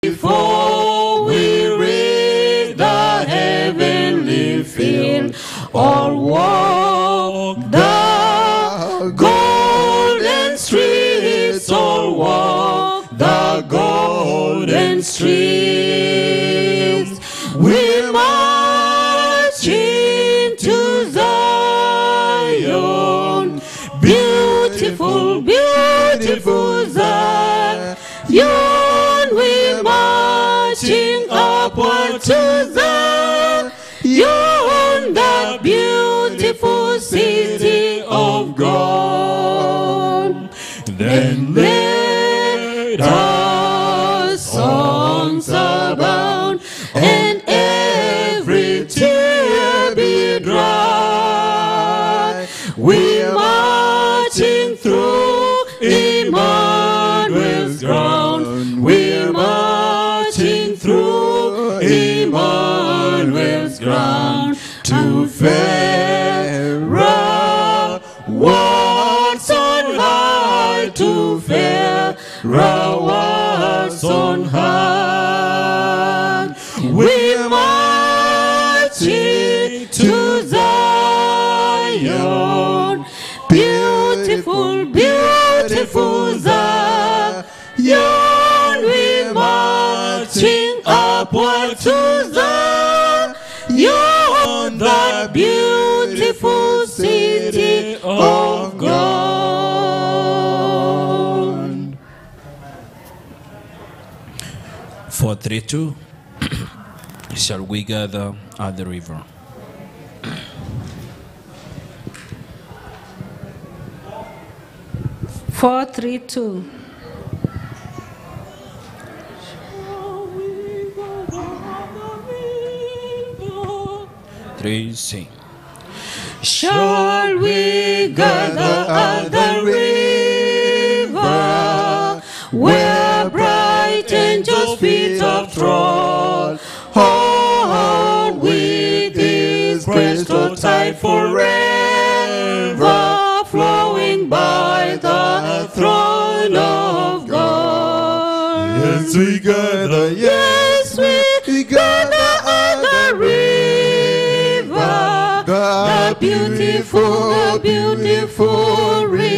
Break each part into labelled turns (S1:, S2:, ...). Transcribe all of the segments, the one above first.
S1: Before we reach the heavenly field, or walk the golden streets, or walk the golden streets. We're marching to Zion, beautiful, beautiful Zion. We're marching upward to Zion, the beautiful city of God. Then let our songs abound and every tear be dry. We're marching through Emmanuel's ground. We're marching through Emmanuel's ground to fairer worlds on high, to fairer worlds on high. We're marching to Zion, beautiful, beautiful Zion. We're marching upward to Zion, the beautiful city of God.
S2: 432. Shall we gather at the river?
S3: 432.
S2: Three, sing.
S1: Shall we gather at the river where bright angels' feet have trod? On with his crystal tide forever flowing by the throne of God.
S4: Yes, we gather,
S1: yes, we gather at the river, the beautiful, the beautiful river.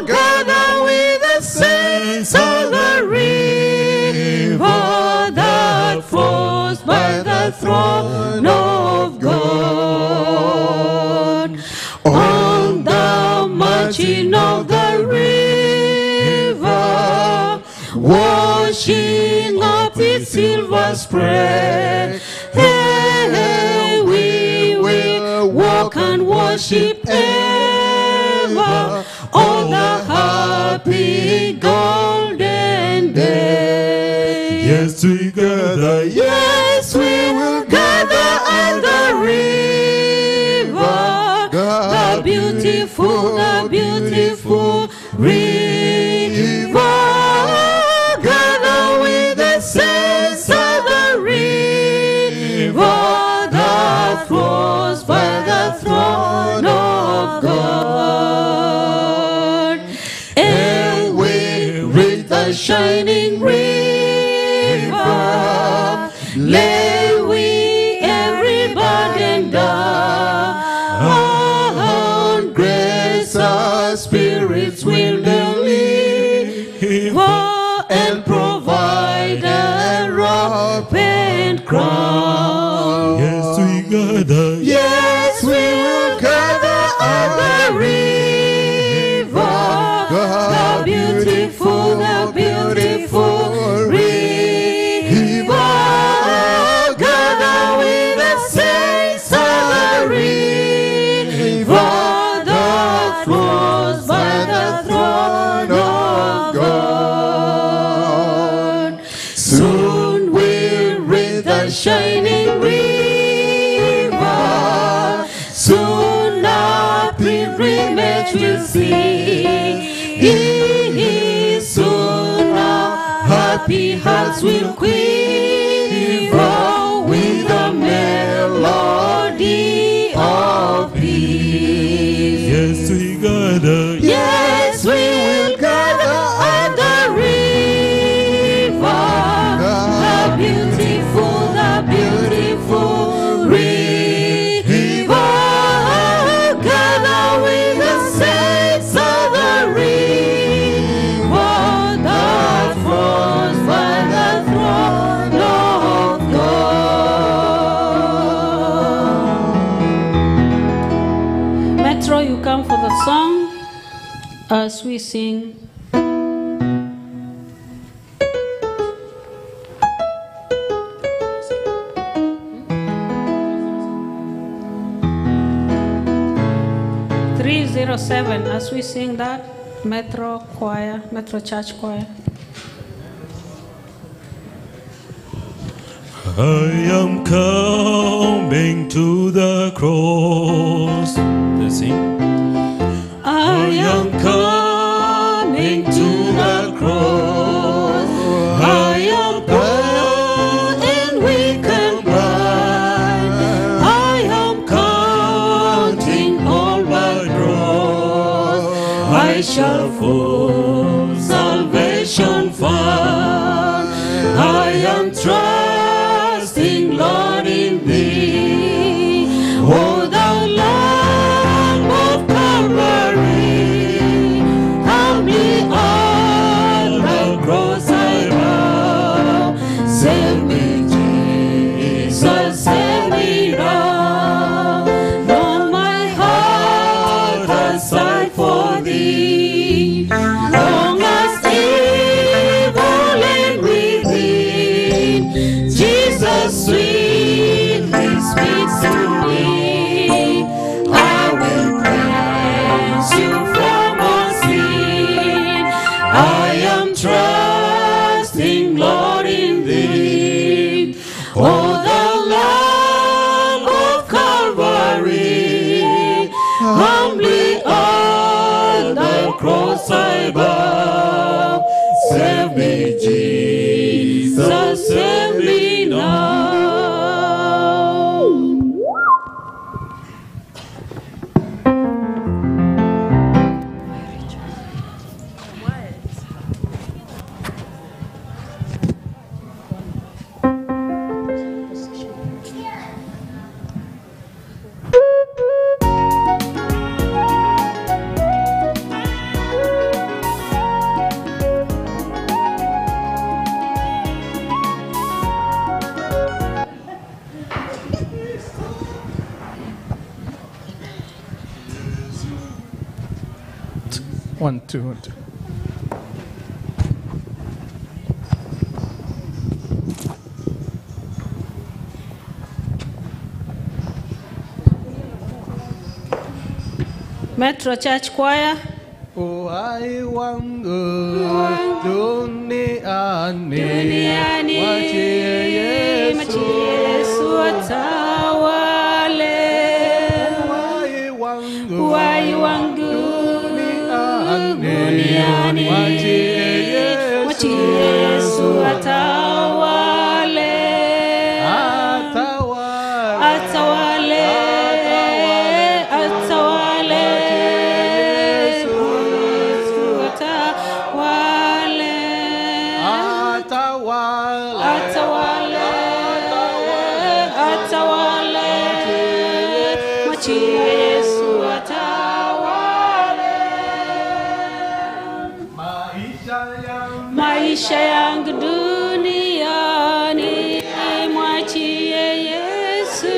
S1: Gather with the saints of the river that flows by the throne of God. On the margin of the river, washing up its silver spray, hey, we will walk and worship ever on the happy golden day.
S4: Yes, we gather,
S1: yes, we will gather at the river, the beautiful, the beautiful river. Gather with the saints of the river that flows by the throne of God. And we reach the shining river. Lay we every burden down. Grace our spirits will deliver and provide a robe and crown.
S4: Yes, we gather,
S1: yes, we will gather at the river, the beautiful, the beautiful river. Gather with the saints of the river that flows by the throne of God. Soon we'll reach the shining river. Soon our pilgrimage will see. Soon our happy hearts will quiver with the melody of peace.
S4: Yes, we gather,
S1: yes, we will gather at the river, we sing 307, as we sing that, Metro Choir, Metro Church Choir.
S4: I am coming to the cross.
S2: Let's sing.
S1: I am coming to the cross. I am poor and weak and blind. I am counting all my dross. I shall full salvation find. I am trusting, Lord, in Thee. O thou Lamb of Calvary, humbly on the cross I bow. Save me, Jesus, save me now. Though my heart has sighed for Thee, long as evil and within, Jesus sweetly speaks to me. I will cleanse you from all sin. I am trusting, Lord, in Thee. O the Lamb of Calvary, humbly on the cross I bow. Save me, Jesus, save me now.
S3: One, two, one, two.
S1: Metro Church Choir.
S3: Uhai wangu duniani,
S1: Duniani,
S3: mwachie Yesu.
S1: mwachie Yesu atawale.
S3: Uhai wangu
S1: Uhai wangu
S3: duniani,
S1: duniani,
S3: mwachie Yesu.
S1: mwachie Yesu atawale.
S3: Atawale.
S1: Atawale, atawale,
S3: Yesu.
S1: atawale.
S3: Atawale.
S1: Atawale, atawale, mwachie Yesu atawale.
S3: Maisha yangu
S1: Maisha yangu duniani, mwachie Yesu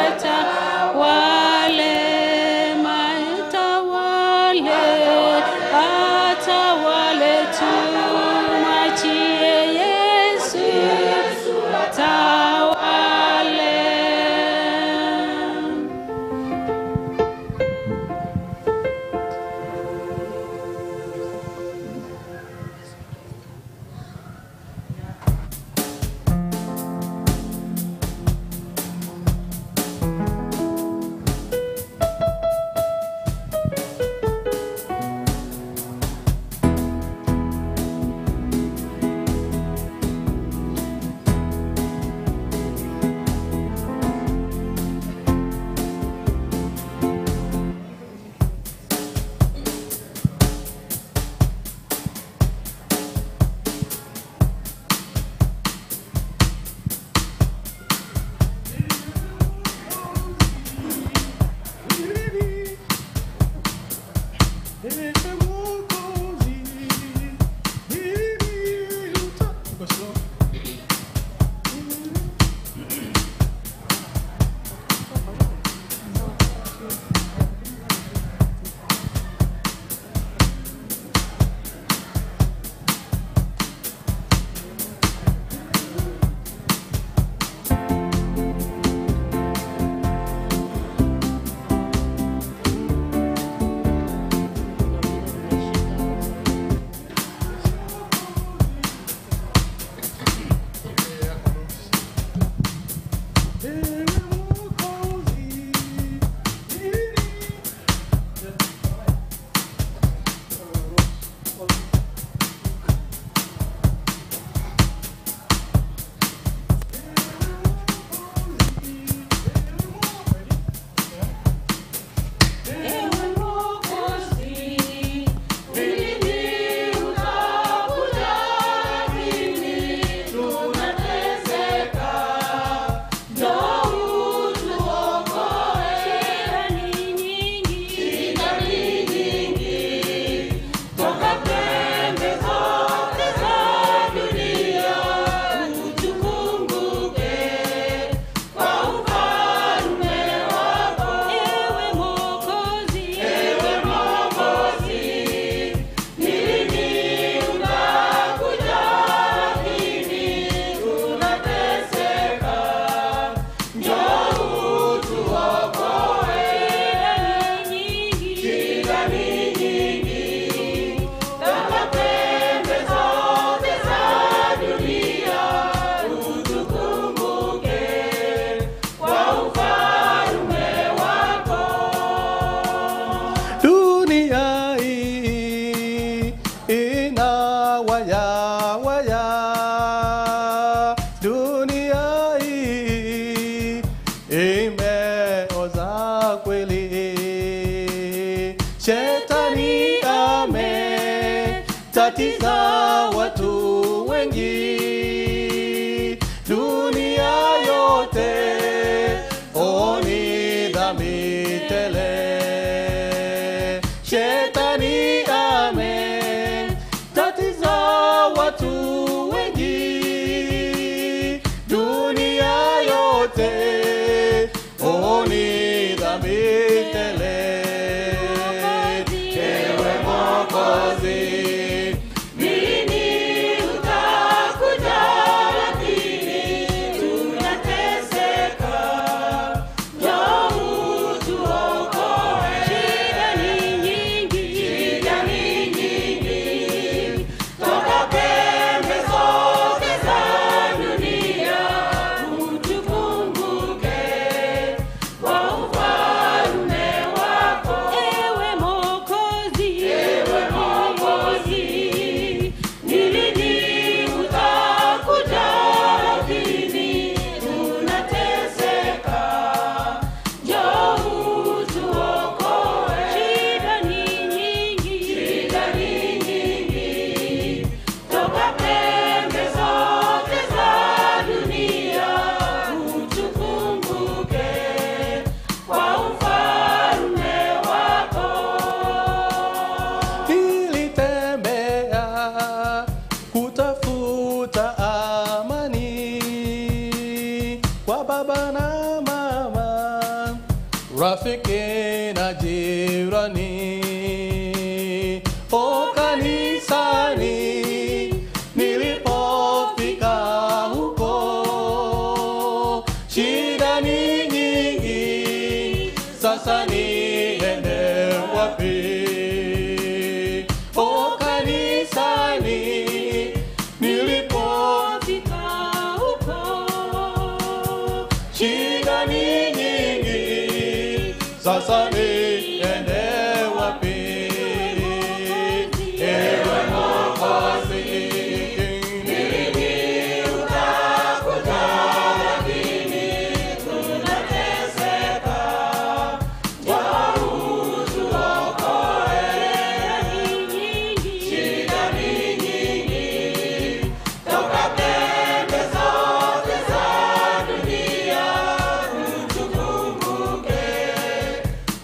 S1: atawale, atawale, atawale tu, mwachie Yesu atawale.
S3: Waya, waya, dunia hii imeoza kweli. Shetani ametatiza watu wengi, dunia yote oni dhambi tele. Shetani ametatiza watu wengi, dunia yote oni dhambi tele. Ewe Mwokozi,
S1: Lini utakuja lakini tunateseka, njoo utuokoe. Shida ni nyingi, shida ni nyingi, toka pembe zote za dunia, utukumbuke kwa ufalme wako. Ewe Mwokozi, ewe Mwokozi, ni lini utakuja lakini tunateseka, njoo utuokoe. Shida ni nyingi, shida ni nyingi, toka pembe zote za dunia, utukumbuke kwa ufalme wako.
S3: Nilitembea kutafuta amani kwa baba na mama, rafiki na jirani. O kanisani nilipofika huko, shida ni nyingi, sasa niende wapi? O kanisani nilipofika huko, shida ni nyingi, sasa niende wapi? Ewe Mwokozi,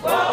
S1: Kwa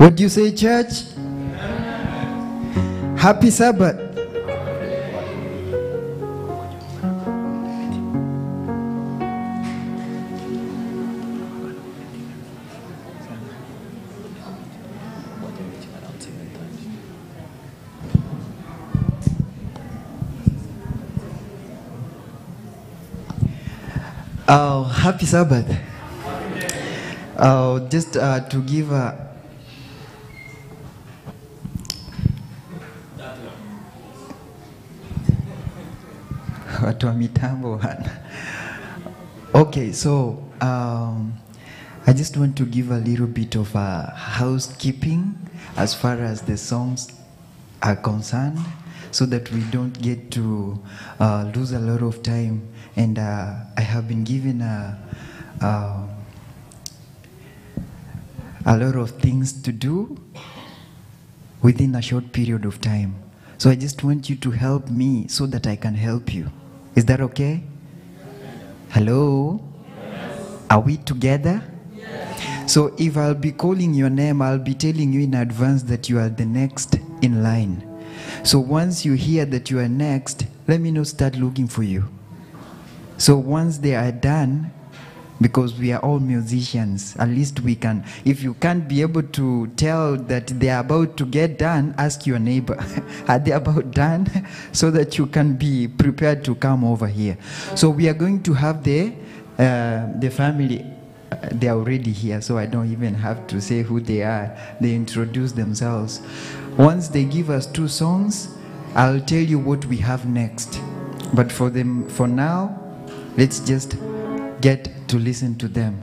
S5: What do you say, church? Happy Sabbath. Oh, happy Sabbath. Just to give a watu wa mitambo bana. Okay, so I just want to give a little bit of housekeeping as far as the songs are concerned, so that we don't get to lose a lot of time. And I have been given a lot of things to do within a short period of time. So I just want you to help me so that I can help you. Is that okay? Hello?
S3: Yes.
S5: Are we together?
S3: Yes.
S5: So if I'll be calling your name, I'll be telling you in advance that you are the next in line. So once you hear that you are next, let me know, start looking for you. So once they are done, because we are all musicians, at least we can, if you can't be able to tell that they are about to get done, ask your neighbor, are they about done? So that you can be prepared to come over here. So we are going to have the family. They are already here, so I don't even have to say who they are. They introduce themselves. Once they give us 2 songs, I'll tell you what we have next. But for them, for now, let's just get to listen to them.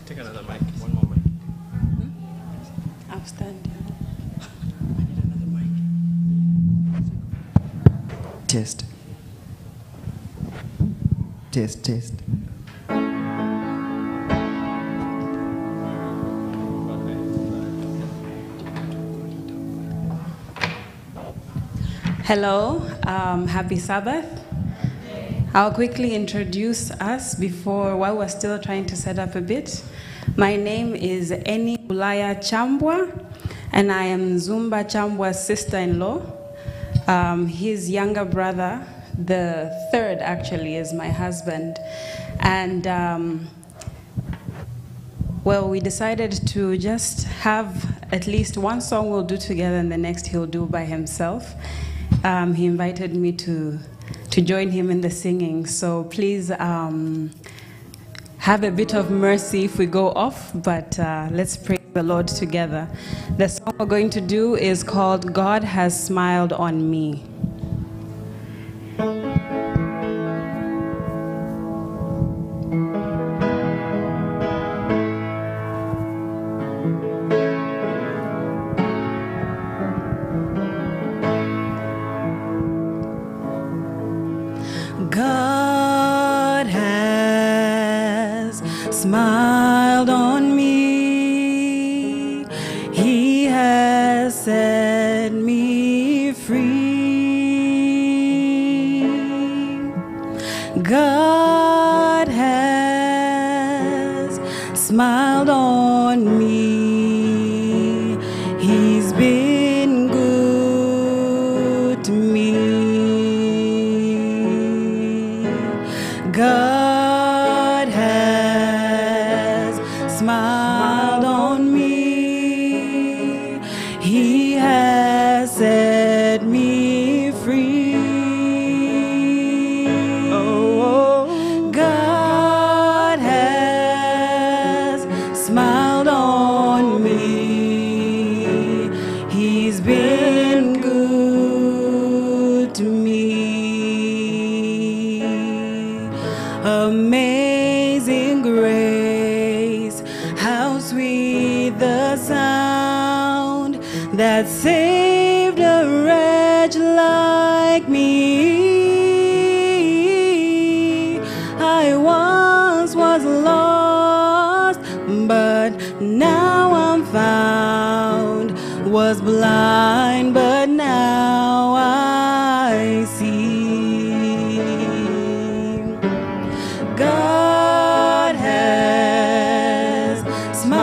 S2: Take another mic, one more mic.
S1: I'll stand.
S2: I need another mic.
S5: Test. Test, test.
S1: Hello, happy Sabbath. I'll quickly introduce us before, while we're still trying to set up a bit. My name is Eni Ulaya Chambwa, and I am Zumba Chambwa's sister-in-law. His younger brother, the third actually, is my husband. And well, we decided to just have at least one song we'll do together and the next he'll do by himself. He invited me to join him in the singing. So please have a bit of mercy if we go off, but let's praise the Lord together. The song we're going to do is called God Has Smiled on Me. God has smiled on me. He has set me free. God has smiled on me. He's been good to me. God has smiled on me. He has set me free. Oh, God has smiled on me. He's been good to me. Amazing grace, how sweet the sound that saved a wretch like me. I once was lost, but now I'm found. Was blind, but now I see. God has smiled.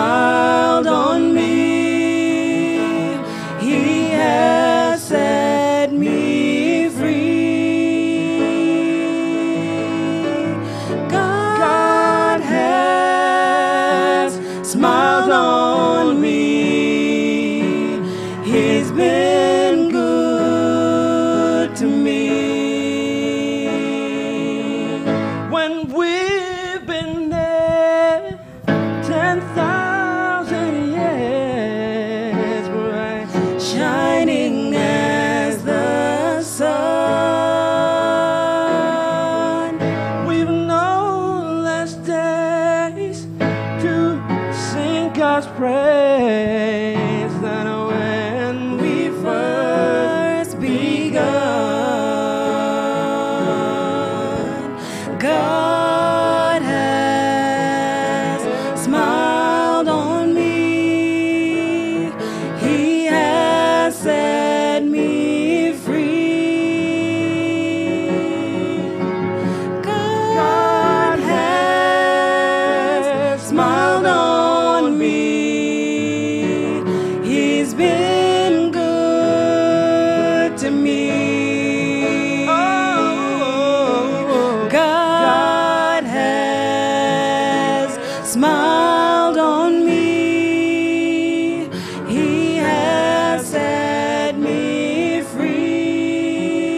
S1: smiled on me. He has set me free.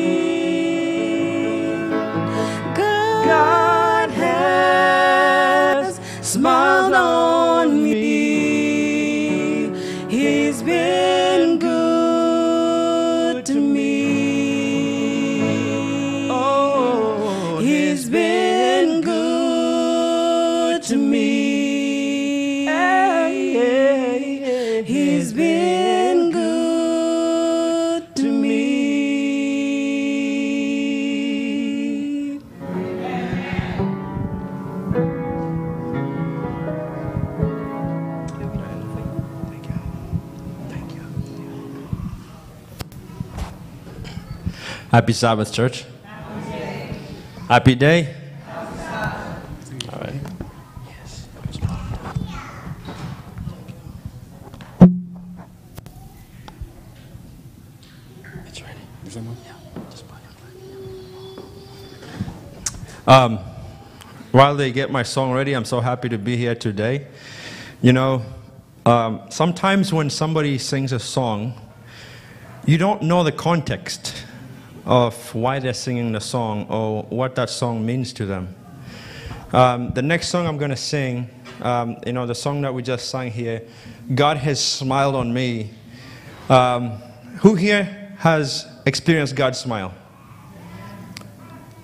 S1: God has smiled on me. He's been good to me. Oh, he's been good to me. He's been good to me.
S2: Happy Sabbath, church. Happy day. All right. Yes. It's ready. Yeah. Just buy it. While they get my song ready, I'm so happy to be here today. You know, sometimes when somebody sings a song, you don't know the context of why they're singing the song or what that song means to them. The next song I'm going to sing, you know, the song that we just sang here, God Has Smiled on Me. Who here has experienced God's smile?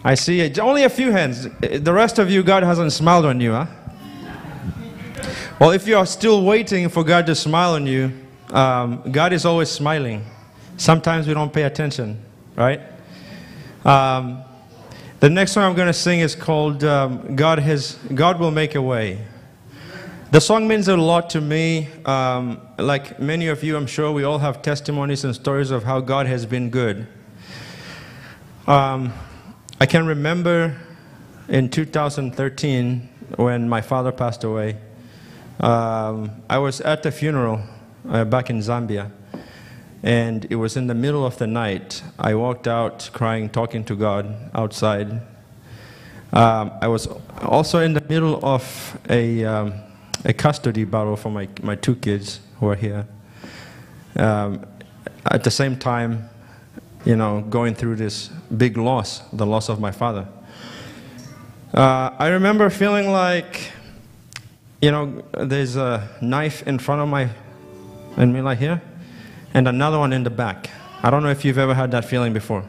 S2: I see it. Only a few hands. The rest of you, God hasn't smiled on you, huh? Well, if you are still waiting for God to smile on you, God is always smiling. Sometimes we don't pay attention, right? The next song I'm going to sing is called God Will Make a Way. The song means a lot to me. Like many of you, I'm sure we all have testimonies and stories of how God has been good. I can remember in 2013 when my father passed away. I was at the funeral back in Zambia, and it was in the middle of the night. I walked out crying, talking to God outside. I was also in the middle of a custody battle for my two kids who are here. At the same time, you know, going through this big loss, the loss of my father. I remember feeling like, you know, there's a knife in front of my, in me like here, and another one in the back. I don't know if you've ever had that feeling before.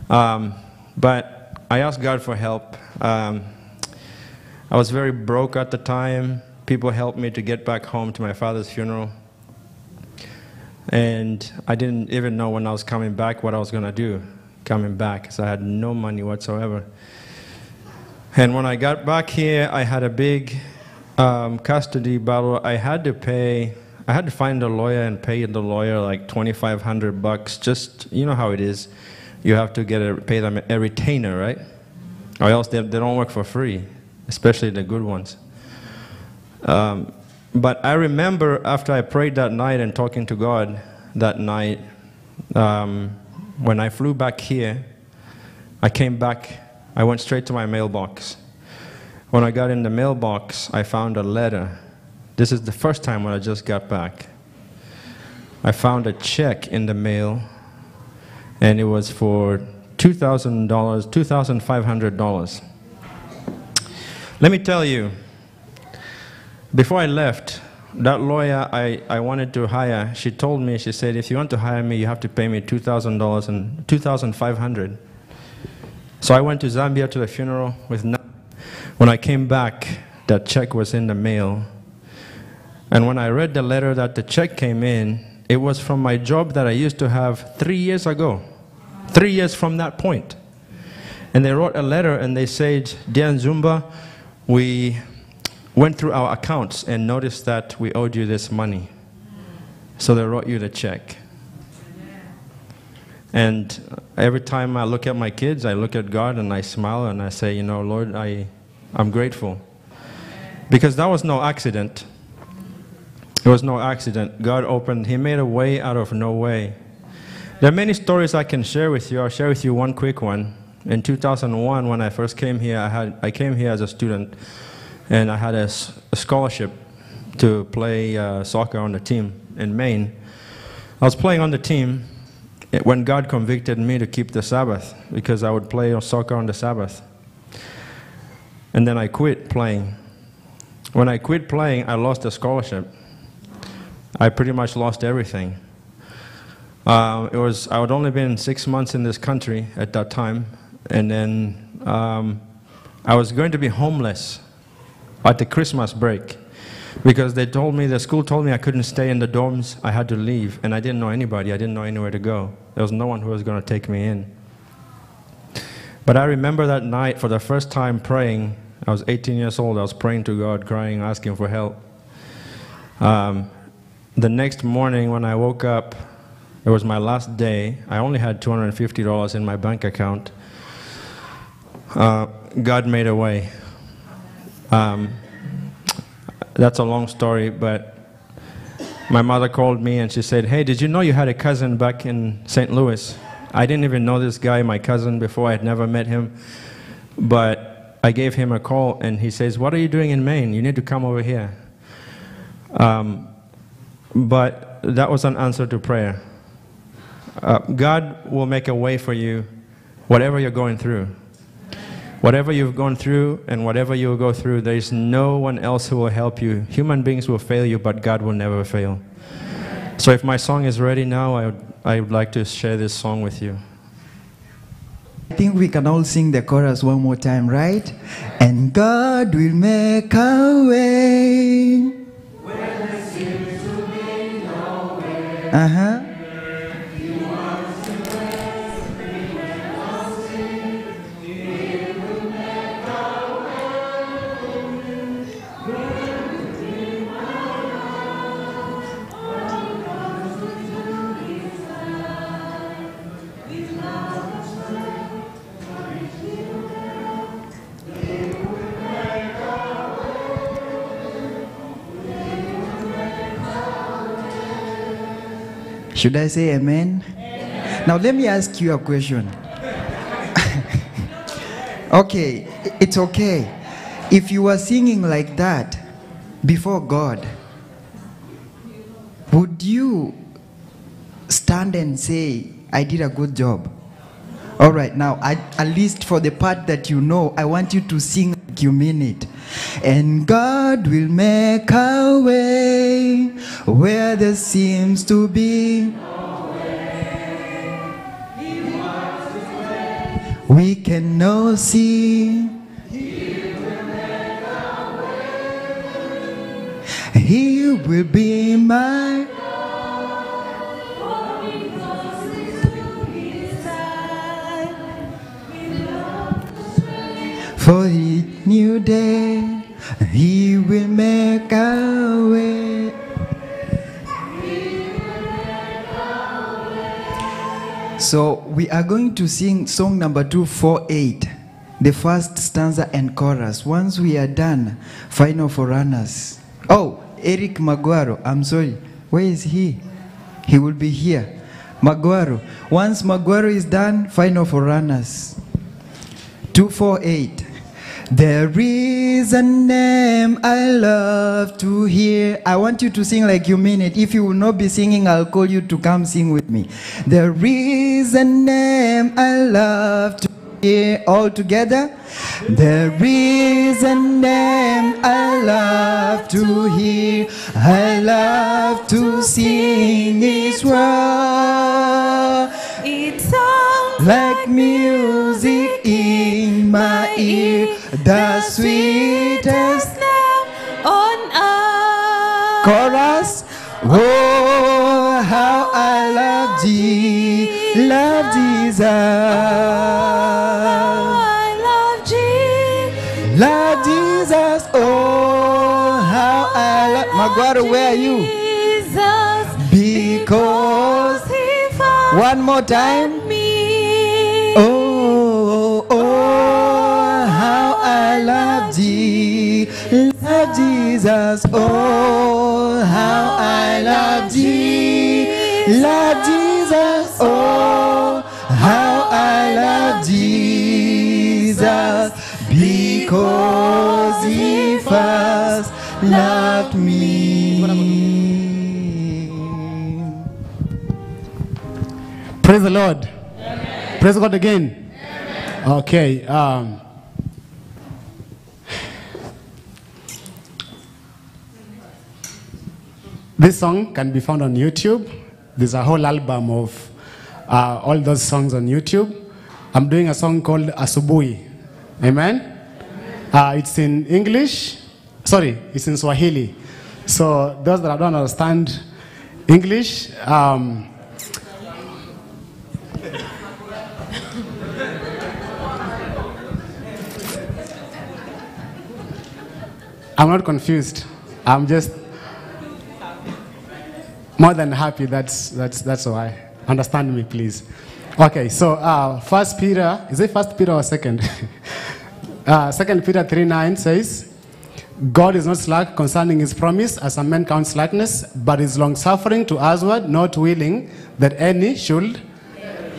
S2: But I asked God for help. I was very broke at the time. People helped me to get back home to my father's funeral. And I didn't even know when I was coming back what I was going to do coming back, because I had no money whatsoever. And when I got back here, I had a big custody battle. I had to pay, I had to find a lawyer and pay the lawyer like $2,500. Just, you know how it is. You have to pay them a retainer, right? Or else they don't work for free, especially the good ones. But I remember after I prayed that night and talking to God that night, when I flew back here, I came back, I went straight to my mailbox. When I got in the mailbox, I found a letter. This is the first time when I just got back. I found a check in the mail, and it was for $2,000, $2,500. Let me tell you, before I left, that lawyer I wanted to hire, she told me, she said, if you want to hire me, you have to pay me $2,000 and $2,500. So I went to Zambia to the funeral with nothing. When I came back, that check was in the mail. And when I read the letter that the check came in, it was from my job that I used to have 3 years ago. 3 years from that point. And they wrote a letter and they said, Dear Nzumba, we went through our accounts and noticed that we owed you this money. So they wrote you the check. And every time I look at my kids, I look at God and I smile and I say, Lord, I'm grateful. Because that was no accident. It was no accident. God opened, He made a way out of no way. There are many stories I can share with you. I'll share with you one quick one. In 2001, when I first came here, I came here as a student. And I had a scholarship to play soccer on the team in Maine. I was playing on the team when God convicted me to keep the Sabbath, because I would play soccer on the Sabbath. And then I quit playing. When I quit playing, I lost the scholarship. I pretty much lost everything. I had only been 6 months in this country at that time, and then I was going to be homeless at the Christmas break, because the school told me I couldn't stay in the dorms, I had to leave, and I didn't know anybody, I didn't know anywhere to go. There was no one who was going to take me in. But I remember that night for the first time praying. I was 18 years old, I was praying to God, crying, asking for help. The next morning when I woke up, it was my last day. I only had $250 in my bank account. God made a way. That's a long story, but my mother called me and she said, hey, did you know you had a cousin back in St. Louis? I didn't even know this guy, my cousin, before. I had never met him. But I gave him a call and he says, what are you doing in Maine? You need to come over here. But that was an answer to prayer. God will make a way for you, whatever you're going through. Whatever you've gone through and whatever you'll go through, there is no one else who will help you. Human beings will fail you, but God will never fail. So if my song is ready now, I would like to share this song with you.
S5: I think we can all sing the chorus one more time, right? And God will make a way.
S3: Where there seems to be no way.
S5: Uh-huh. Should I say amen? Amen? Now let me ask you a question. Okay, it's okay. If you were singing like that before God, would you stand and say, I did a good job? All right, now, at least for the part that you know, I want you to sing like you mean it. And God will make a way where there seems to be
S3: no way. He wants to way.
S5: We cannot see.
S3: He will make a way.
S5: He will be my
S3: God, for me closely to his side. We love the strength.
S5: For the new day, he will make a way. So we are going to sing song number 248, the first stanza and chorus. Once we are done, final for runners. Oh, Eric Maguaro, I'm sorry. Where is he? He will be here. Maguaro. Once Maguaro is done, final for runners. 248. There is a name I love to hear. I want you to sing like you mean it. If you will not be singing, I'll call you to come sing with me. There is a name I love to hear. All together. There is a name I love to hear. I love to sing His word.
S1: It sounds
S5: like music in my ear, the sweetest
S1: name on earth.
S5: Chorus. Oh, how I love Jesus, love Jesus.
S1: Oh, I love Jesus,
S5: love Jesus. Oh, how I love. Maguaro, where are you?
S1: Jesus,
S5: because
S1: he found
S5: one more time.
S1: Me.
S5: Oh, oh, how I love Jesus, love Jesus. Oh, how I love Jesus, love Jesus. Oh, how I love Jesus, Because he first loved me.
S6: Praise the Lord. Praise God again. Okay. This song can be found on YouTube. There's a whole album of all those songs on YouTube. I'm doing a song called Asubuhi. Amen? It's in English. Sorry, it's in Swahili. So those that don't understand English, I'm not confused. I'm just more than happy. That's why. Understand me, please. Okay, so First Peter, is it First Peter or Second? 2 Peter 3:9 says, God is not slack concerning his promise, as some men count slackness, but is long-suffering to usward, not willing that any should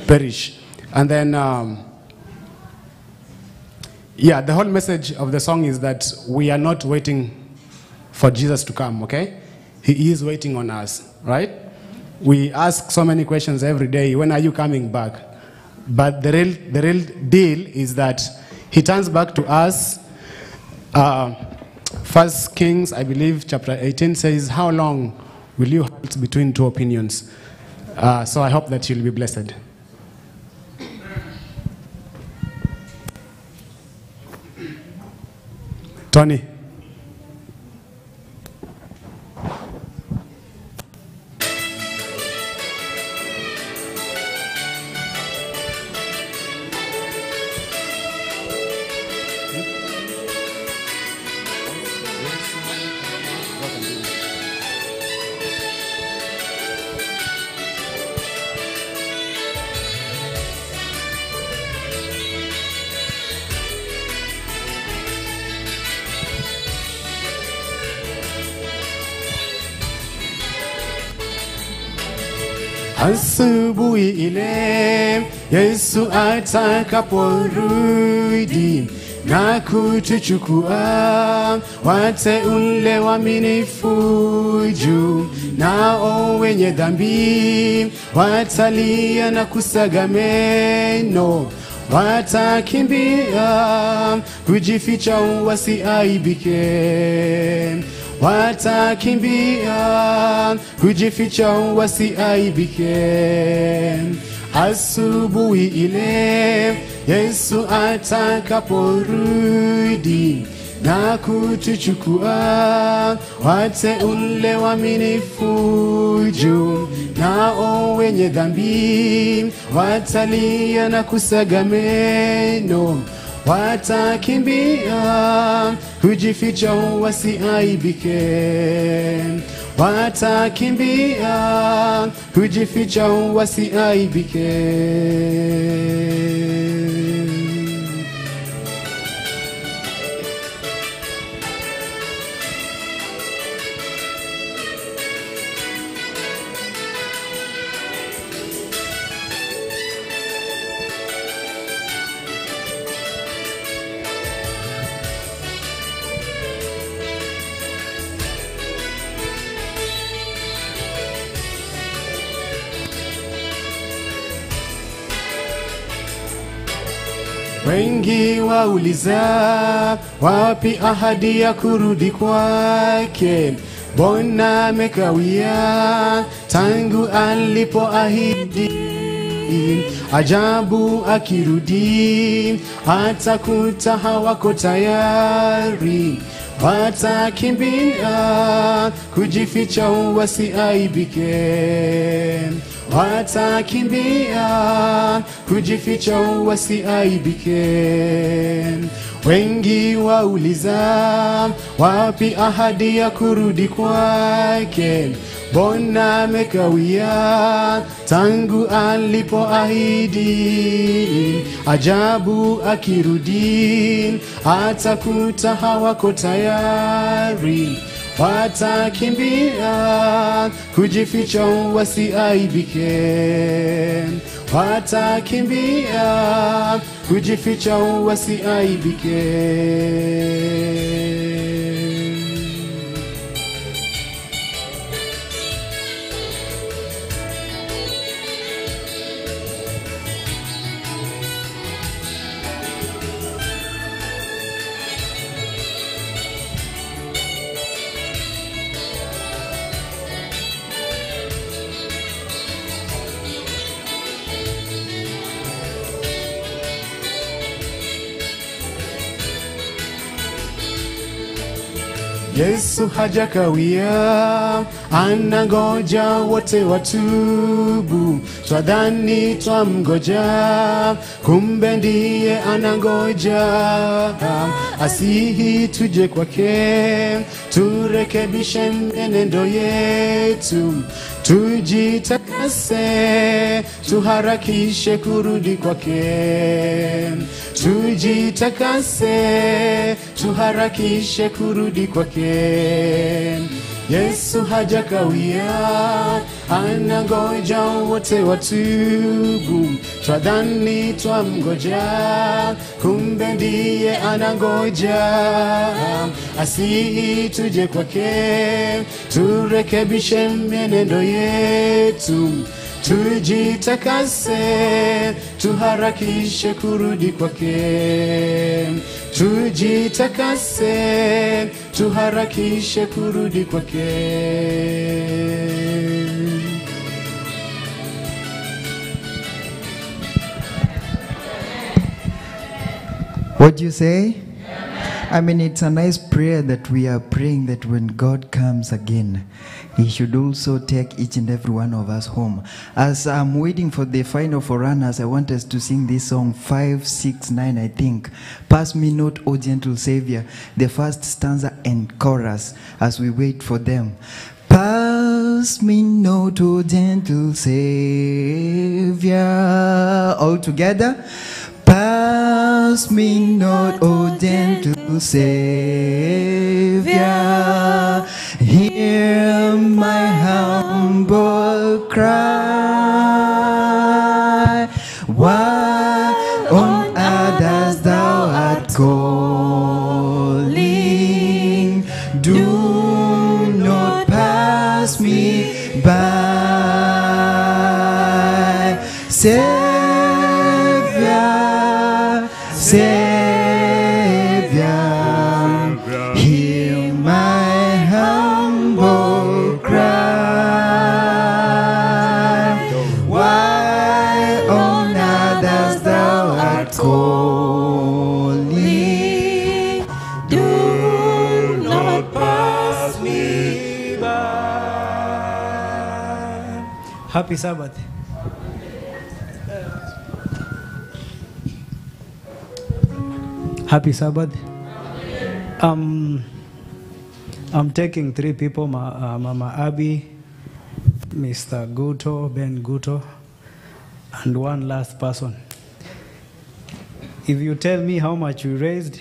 S6: perish. And then, the whole message of the song is that we are not waiting for Jesus to come, okay? He is waiting on us, right? We ask so many questions every day. When are you coming back? But the real deal is that he turns back to us. 1 Kings, I believe, chapter 18 says, how long will you halt between two opinions? So I hope that you'll be blessed. Tony. Asubuhi ile Yesu atakaporudi na kutuchukua, wateule waaminifu juu, nao wenye dhambi watalia na kusaga meno, watakimbia kujificha wasiaibike. Watakimbia kujificha wasiaibike. Asubuhi ile Yesu atakaporudi na kutuchukua, wateule waaminifu juu, nao wenye dhambi watalia na kusaga meno, watakimbia kujificha wasiaibike. Watakimbia kujificha wasiaibike. Wengi wauliza wapi ahadi ya kurudi kwake, mbona amekawia tangu alipoahidi? Ajabu akirudi atakuta hawako tayari, watakimbia kujificha wasiaibike. Watakimbia kujificha wasiaibike. Wengi wauliza wapi ahadi ya kurudi kwake, mbona amekawia tangu alipoahidi? Ajabu akirudi atakuta hawako tayari, watakimbia kujificha wasiaibike. Watakimbia kujificha wasiaibike. Yesu hajakawia, anangoja wote watubu. Twadhani twamgoja, kumbe ndiye anangoja. Asihi tuje kwake, turekebishe mienendo yetu, tujitakase, tuharakishe kurudi kwake, tujitakase, tuharakishe kurudi kwake. Yesu hajakawia, anangoja wote watubu. Twadhani twamgoja, kumbe ndiye anangoja. Asihi tuje kwake, turekebishe mienendo yetu, tujitakase, tuharakishe kurudi kwake, tujitakase, tuharakishe kurudi kwake.
S5: What do you say? I mean, it's a nice prayer that we are praying that when God comes again, He should also take each and every one of us home. As I'm waiting for the final forerunners, I want us to sing this song 569, I think. Pass me not, O gentle Savior, the first stanza and chorus as we wait for them. Pass me not, O gentle Savior. All together. Pass me not, O gentle Savior. Hear my humble cry. Why on others thou art calling, do not pass me by. Savior, Savior, hear my humble cry. Why on others thou art calling,
S4: Do not pass me by.
S7: Happy Sabbath. Happy Sabbath. I'm taking three people, Mama Abby, Mr. Guto, Ben Guto, and one last person. If you tell me how much you raised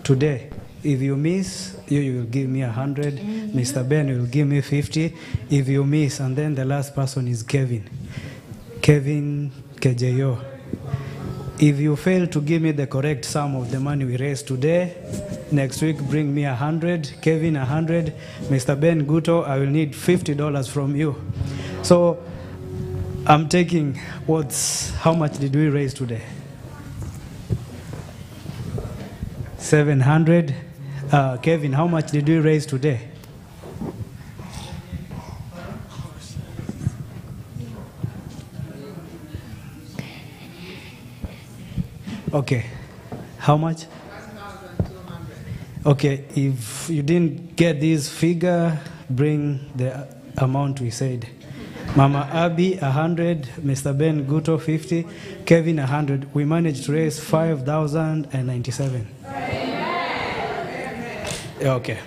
S7: today, if you miss, you will give me 100. Mr. Ben will give me 50. If you miss, and then the last person is Kevin. Kevin KJO. If you fail to give me the correct sum of the money we raised today, next week bring me 100, Kevin 100, Mr. Ben Guto, I will need $50 from you. So I'm taking how much did we raise today? 700. Kevin, how much did we raise today? Okay. How much? Okay, if you didn't get this figure, bring the amount we said. Mama Abby, 100, Mr. Ben Guto, 50, Kevin, 100. We managed to raise 5,097. Okay.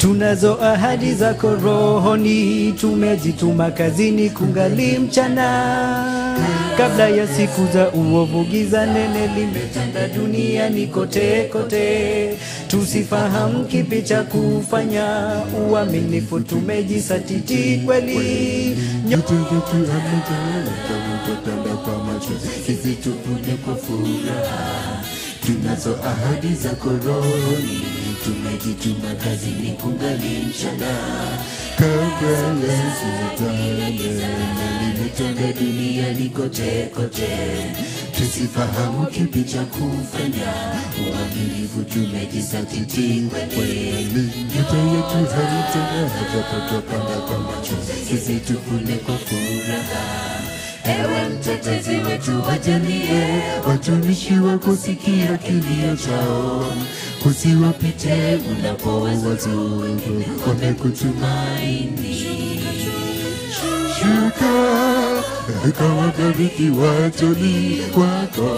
S7: Tunazo ahadi zako rohoni, tumejituma kazini kungali mchana. Kabla ya siku za uovu, giza nene limetanda duniani kote kote. Tusifahamu kipi cha kufanya, uaminifu tumejisatiti kweli.
S4: Nyota yetu ametaweka kutanda kwa machozi, sisi tuvune kwa furaha. Tunazo ahadi zako rohoni, tumejituma kazini kungali mchana. Kabla ya shetani limetanda duniani kote kote, tusifahamu kipi cha kufanya, uaminifu tumejisatiti kweli. Nyota yetu haitang'aa japo twapanda kwa machozi, sisi tuvune kwa furaha. Ewe mtetezi wetu wajalie, watumishi wako sikia kilio chao, usiwapite unapowazuru, wamekutumaini. Shuka kawabariki watoni wako,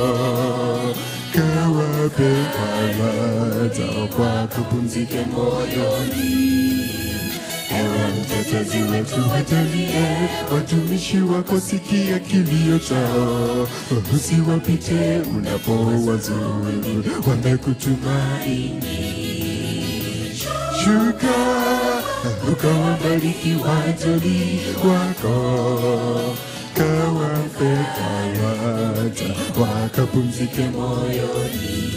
S4: kawape faraja kwa kupumzike moyoni. Ewe mtetezi wetu wajalie, watumishi wako sikia kilio chao, usiwapite unapowazuru, wamekutumaini. Shuka ukawabariki watoni wako, kawape faraja wakapumzike moyoni.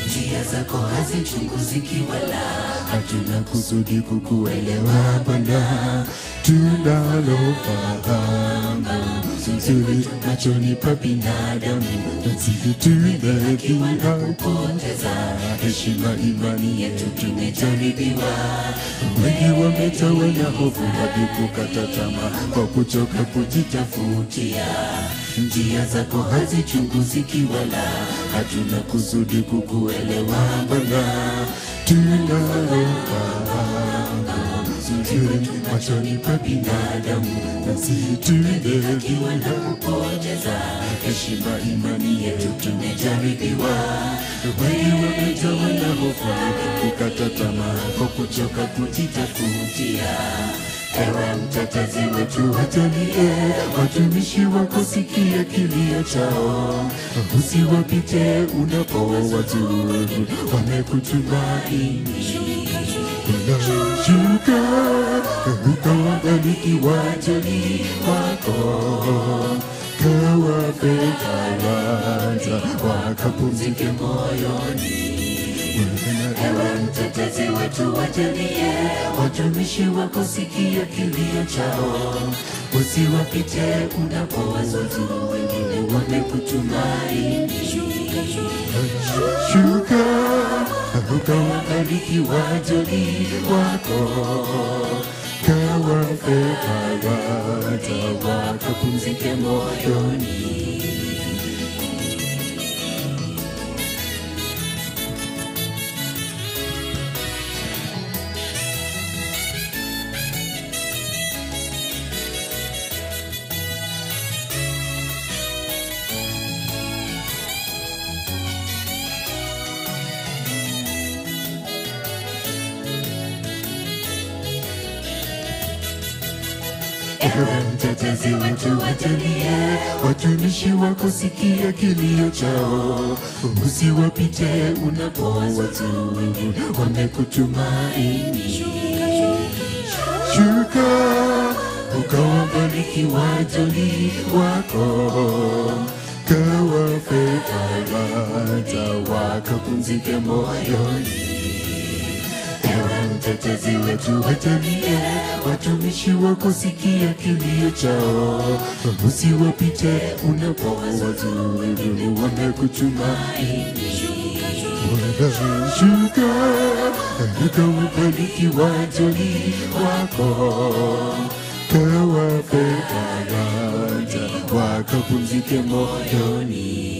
S4: Njia zako hazichunguziki wala hatuna kusudi kukuelewa Bwana, tunalofahamu zuri machoni pa binadamu, na sisi tumedhihaki kupoteza heshima, imani yetu tumejaribiwa. Wengi wametawa na hofu hadi kukata tamaa kwa kuchoka kujitafutia. Njia zako hazichunguziki wala hatuna kusudi kukuelewa Bwana, tunalofahamu zuri machoni pa binadamu, na sisi tumedhihaki kupoteza heshima, imani yetu tumejaribiwa. Wengi wamejawa na hofu kukata tamaa kwa kuchoka kujitafutia. Ewe mtetezi wetu wajalie, watumishi wako sikia kilio chao, usiwapite unapowazuru, wamekutumaini. Shuka ukawabariki watoni wako, kawape faraja wakapumzike moyoni. Ewe mtetezi wetu wajalie, watumishi wako sikia kilio chao, usiwapite unapowazuru, wengine wamekutumaini. Shuka ukawabariki wajoli wako, kawape faraja wakapumzike moyoni. Ewe mtetezi wetu wajalie, watumishi wako sikia kilio chao, usiwapite unapowazuru, wamekutumaini. Shuka ukawabariki wajoli wako, kawape faraja wakapumzike moyoni. Ewe mtetezi wetu wajalie, watumishi wako sikia kilio chao, usiwapite unapowazuru, wamekutumaini. Shuka ukawabariki wajoli wako, Kawape faraja, wakapumzike moyoni.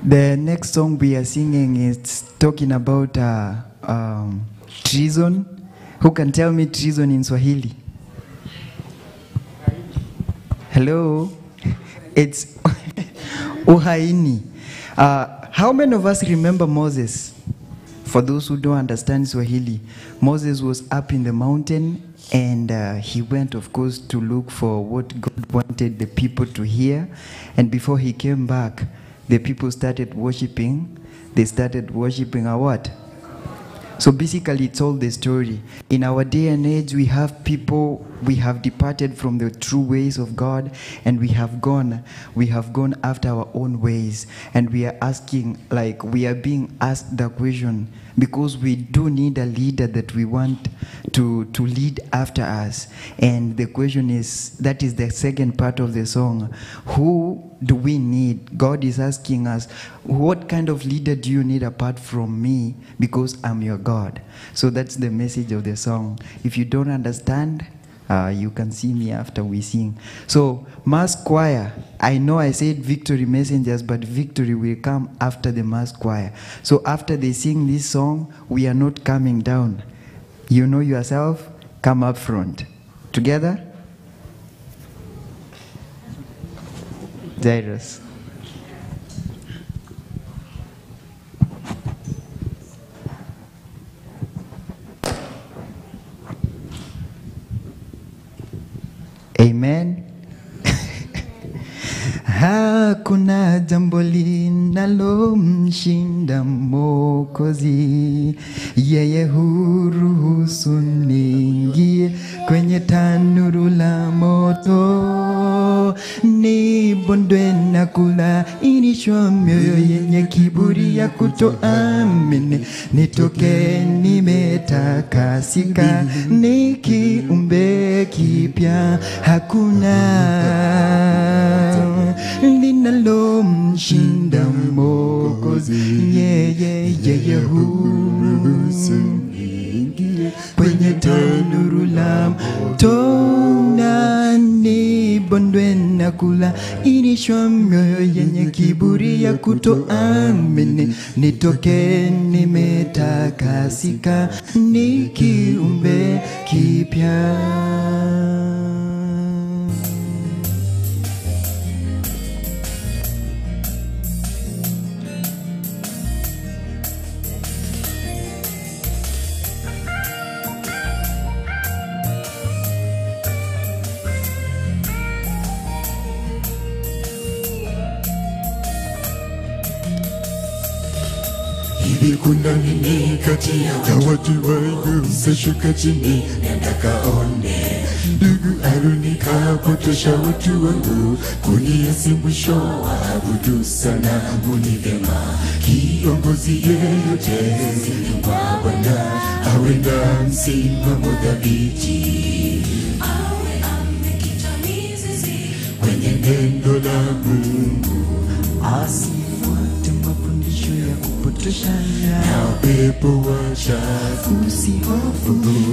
S5: The next song we are singing is talking about treason. Who can tell me treason in Swahili? Hello? It's uhaini. How many of us remember Moses? For those who don't understand Swahili, Moses was up in the mountain and he went, of course, to look for what God wanted the people to hear. And before he came back, the people started worshiping. They started worshiping a what? So basically, it's all the story. In our day and age, we have people, we have departed from the true ways of God, and we have gone after our own ways. And we are asking, like, we are being asked the question, because we do need a leader that we want to lead after us. And the question is, that is the second part of the song. Who do we need? God is asking us, what kind of leader do you need apart from me? Because I'm your God. So that's the message of the song. If you don't understand, you can see me after we sing. So, mass choir, I know I said victory messengers, but victory will come after the mass choir. So after they sing this song, we are not coming down. You know yourself, come up front. Together? Jairus. Amen. Hakuna jambo linalomshinda Mwokozi, yeye huruhusu niingie kwenye tanuru la moto, nibondwe na kulainishwa mioyo yenye kiburi ya kutoamini, nitoke nimetakasika, ni kiumbe kipya. Hakuna linalomshinda Mwokozi, yeye yeye huruhusu niingie kwenye tanuru la moto, na nibondwe na kulainishwa mioyo yenye kiburi ya kutoamini, nitoke nimetakasika, ni kiumbe kipya.
S4: Hivi kuna nini kati ya watu wangu? Msashuka chini, nenda kaone. Ndugu Aruni kapotosha watu wangu, kuniasi mwisho waabudu sanamu. Ni vyema kiongozi yeyote wa Bwana awe na msimamo thabiti,
S3: Awe amekita mizizi
S4: kwenye neno la Mungu,
S5: Asifuate mafundisho ya kupotoshana
S4: na upepo wa chafu.
S5: Usihofu,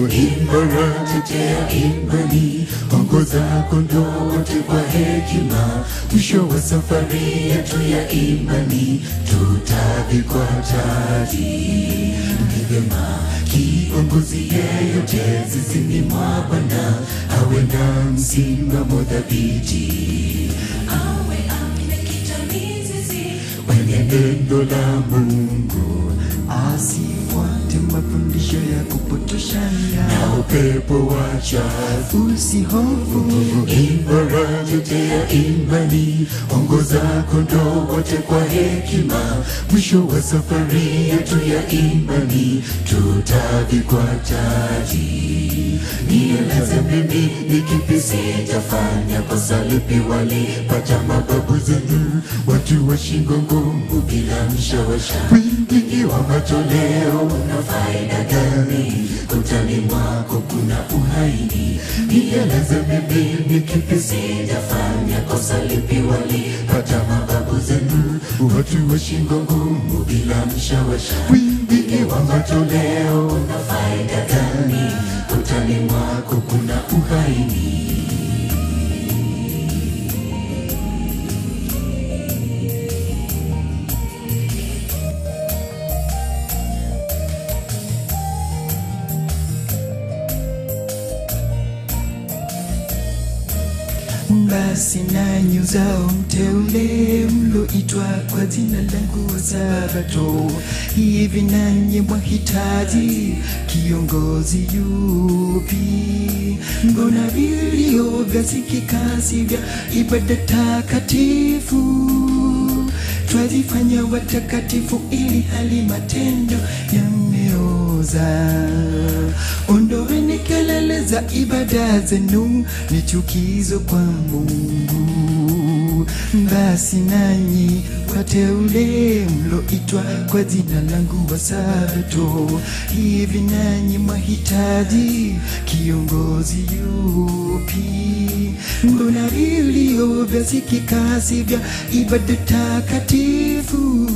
S4: Imara, tetea imani, ongoza kondoo wote kwa hekima. Mwisho wa safari yetu ya imani, tutavikwa taji. Ni vyema kiongozi yeyote zizini mwa Bwana awe na msimamo thabiti,
S3: awe amekita mizizi
S4: kwenye neno la Mungu,
S5: asifuate mafundisho ya kupotoshana
S4: na upepo wa chafu.
S5: Usihofu,
S4: Imara, tetea imani, ongoza kondoo wote kwa hekima. Mwisho wa safari yetu ya imani, tutavikwa taji. Ni Nieleze mimi ni kipi sijafanya, kosa lipi walipata mababu zenu, watu wa shingo ngumu bila mshawasha. Wingi wa matoleo una faida gani? Kutani mwako kuna uhaini. Nieleze mimi ni kipi sijafanya, kosa lipi walipata mababu zenu, watu wa shingo ngumu bila mshawasha. Wingi wa matoleo una faida gani? Kutani mwako kuna uhaini.
S5: Basi nanyi uzao mteule mloitwa kwa jina langu wa Sabato, hivi nanyi mwahitaji kiongozi yupi? Mbona vilio vyasikika si vya ibada takatifu? Twajifanya watakatifu ili hali matendo yameoza. Ondoeni kelele za ibada zenu, ni chukizo kwa Mungu. Basi nanyi wateule mloitwa kwa jina langu wa Sabato, hivi nanyi mwahitaji kiongozi yupi? Mbona vilio vyasikika si vya ibada takatifu?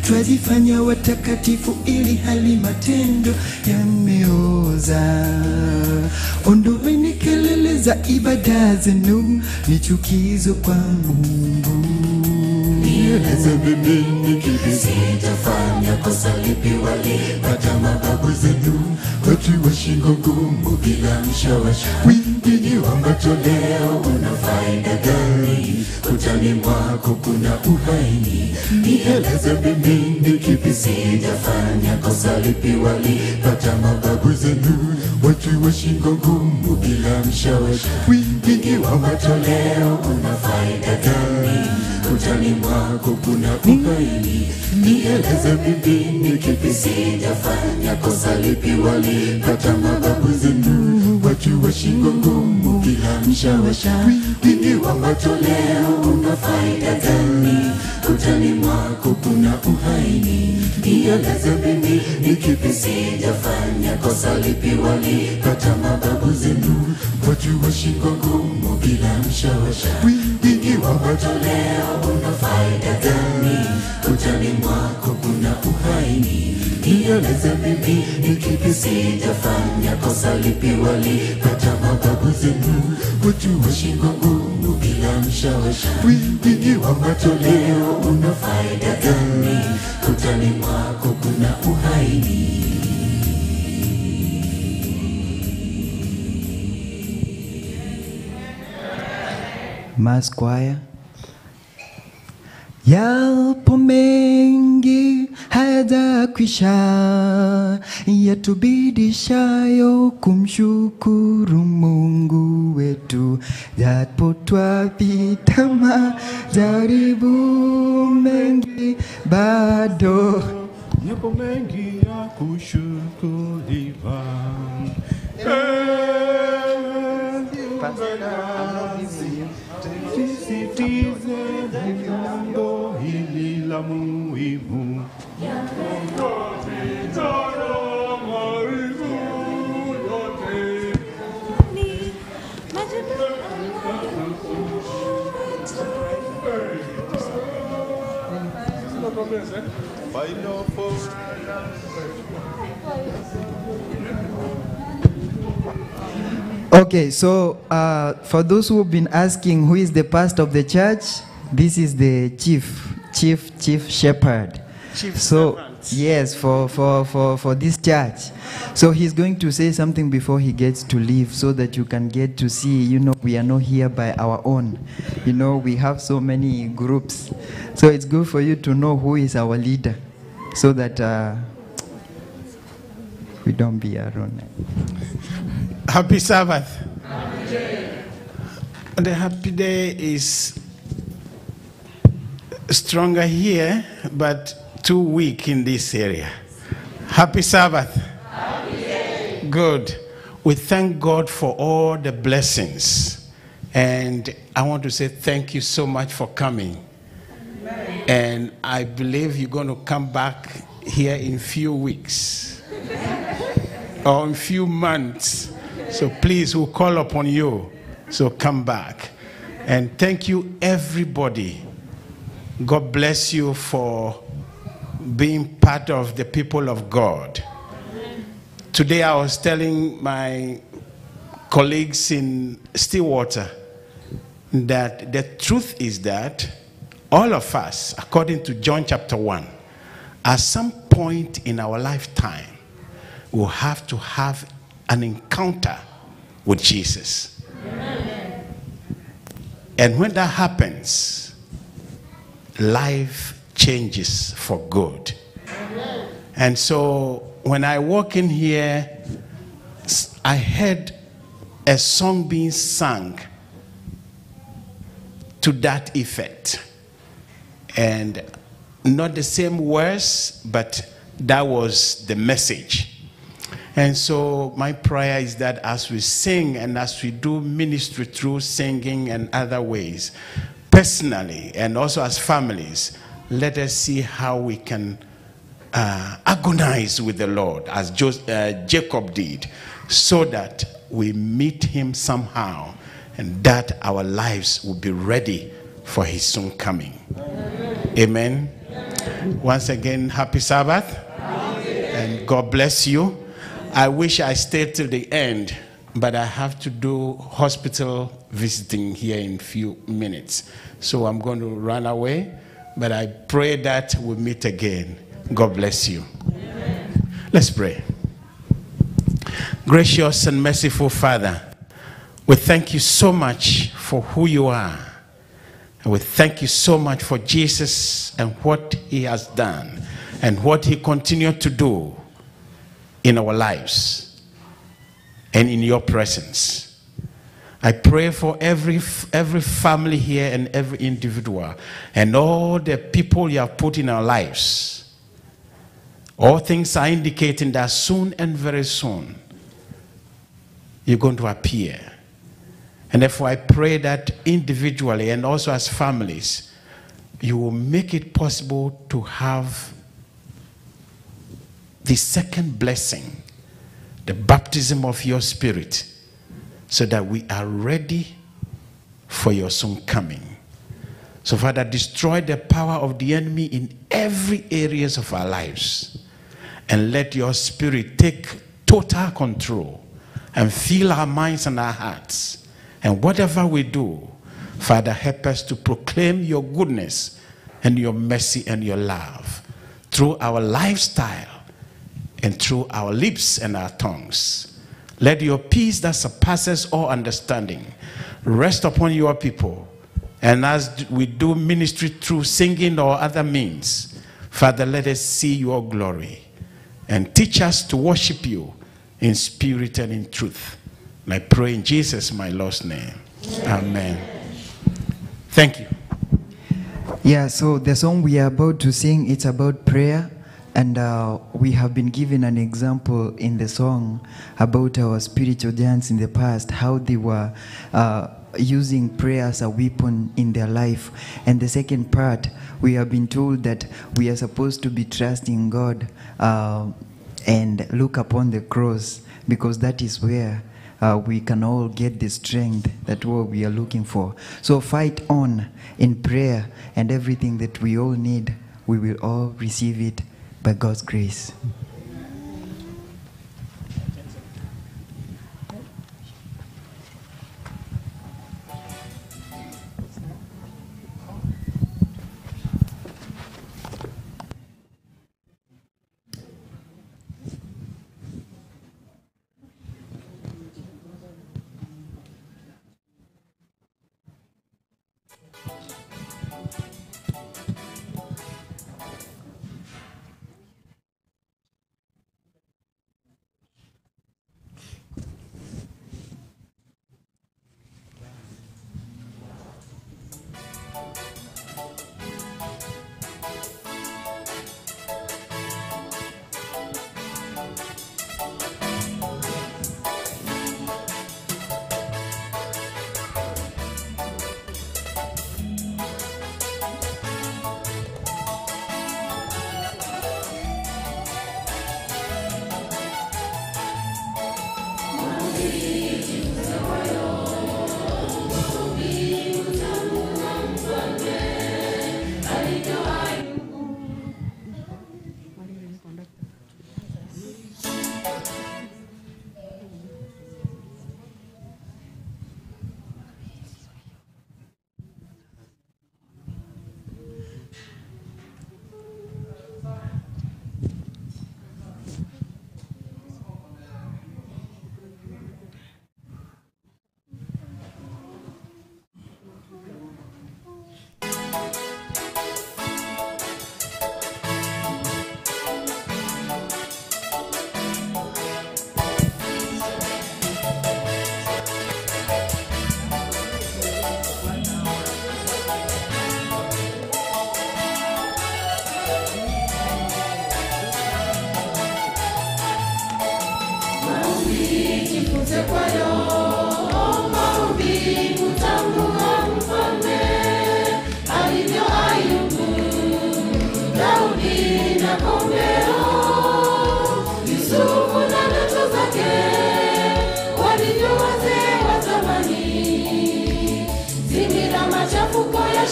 S5: Twajifanya watakatifu ili hali matendo yameoza. Ondoeni kelele za ibada zenu, ni chukizo kwa Mungu.
S4: Nieleze mimi ni kipi sijafanya, kosa lipi walipata mababu zenu, watu wa shingo ngumu bila mshawasha. Wingi wa matoleo una faida gani? Kutani mwako kuna uhaini. Nieleze mimi ni kipi sijafanya, kosa lipi walipata mababu zenu, watu wa shingo ngumu bila mshawasha. Wingi wa matoleo una faida gani? Kutani mwako kuna uhaini. Nieleze mimi ni kipi sijafanya, kosa lipi walipata mababu zenu, watu wa shingo ngumu bila mshawasha. Wingi wa matoleo una faida gani? Kutani mwako kuna uhaini. Nieleze mimi ni kipi sijafanya, kosa lipi walipata mababu zenu, watu wa shingo ngumu bila mshawasha. Wingi wa matoleo una faida gani? Kutani mwako kuna uhaini. Nieleze mimi ni kipi sijafanya, kosa lipi walipata mababu zenu, watu wa shingo ngumu bila mshawasha. Wingi wa matoleo una faida gani? Kutani mwako kuna uhaini.
S5: Mass Choir. Yapo mengi hayajakwisha, yatubidishayo kumshukuru Mungu wetu, japo twapita majaribu mengi bado
S8: Yapo mengi ya kushukuriwa. Ewe nasi, tusisitize jambo hili la muhimu.
S5: Okay, so for those who have been asking who is the pastor of the church, this is the chief shepherd.
S9: Chief
S5: so
S9: servant.
S5: yes, for this church. So he's going to say something before he gets to leave so that you can get to see, you know, we are not here by our own. You know, we have so many groups. So it's good for you to know who is our leader so that we don't be alone.
S9: Happy Sabbath. The happy day is stronger here, but too weak in this area. Happy Sabbath. Good. We thank God for all the blessings. And I want to say thank you so much for coming. And I believe you're going to come back here in few weeks or in few months. So please, we'll call upon you. So come back. And thank you, everybody. God bless you for being part of the people of God. Today I was telling my colleagues in Stillwater that the truth is that all of us, according to John chapter 1, at some point in our lifetime, will have to have an encounter with Jesus. And when that happens, life changes for good. And so when I walk in here, I heard a song being sung to that effect. And not the same words, but that was the message. And so my prayer is that as we sing and as we do ministry through singing and other ways, personally and also as families, let us see how we can agonize with the Lord as Jacob did, so that we meet him somehow and that our lives will be ready for his soon coming. Amen. Amen. Once again, happy Sabbath. And God bless you. I wish I stayed till the end, but I have to do hospital visiting here in few minutes. So I'm going to run away, but I pray that we meet again. God bless you. Amen. Let's pray. Gracious and merciful Father, we thank you so much for who you are. And we thank you so much for Jesus and what he has done and what he continued to do in our lives and in your presence. I pray for every family here and every individual and all the people you have put in our lives. All things are indicating that soon and very soon you're going to appear. And therefore I pray that individually and also as families, you will make it possible to have the second blessing, the baptism of your spirit, so that we are ready for your soon coming. So Father, destroy the power of the enemy in every areas of our lives, and let your spirit take total control and fill our minds and our hearts. And whatever we do, Father, help us to proclaim your goodness and your mercy and your love through our lifestyle and through our lips and our tongues. Let your peace that surpasses all understanding rest upon your people. And as we do ministry through singing or other means, Father, let us see your glory and teach us to worship you in spirit and in truth. And I pray in Jesus, my Lord's name. Amen. Thank you.
S5: Yeah, so the song we are about to sing, it's about prayer. And we have been given an example in the song about our spiritual giants in the past, how they were using prayer as a weapon in their life. And the second part, we have been told that we are supposed to be trusting God and look upon the cross, because that is where we can all get the strength that what we are looking for. So fight on in prayer, and everything that we all need, we will all receive it by God's grace.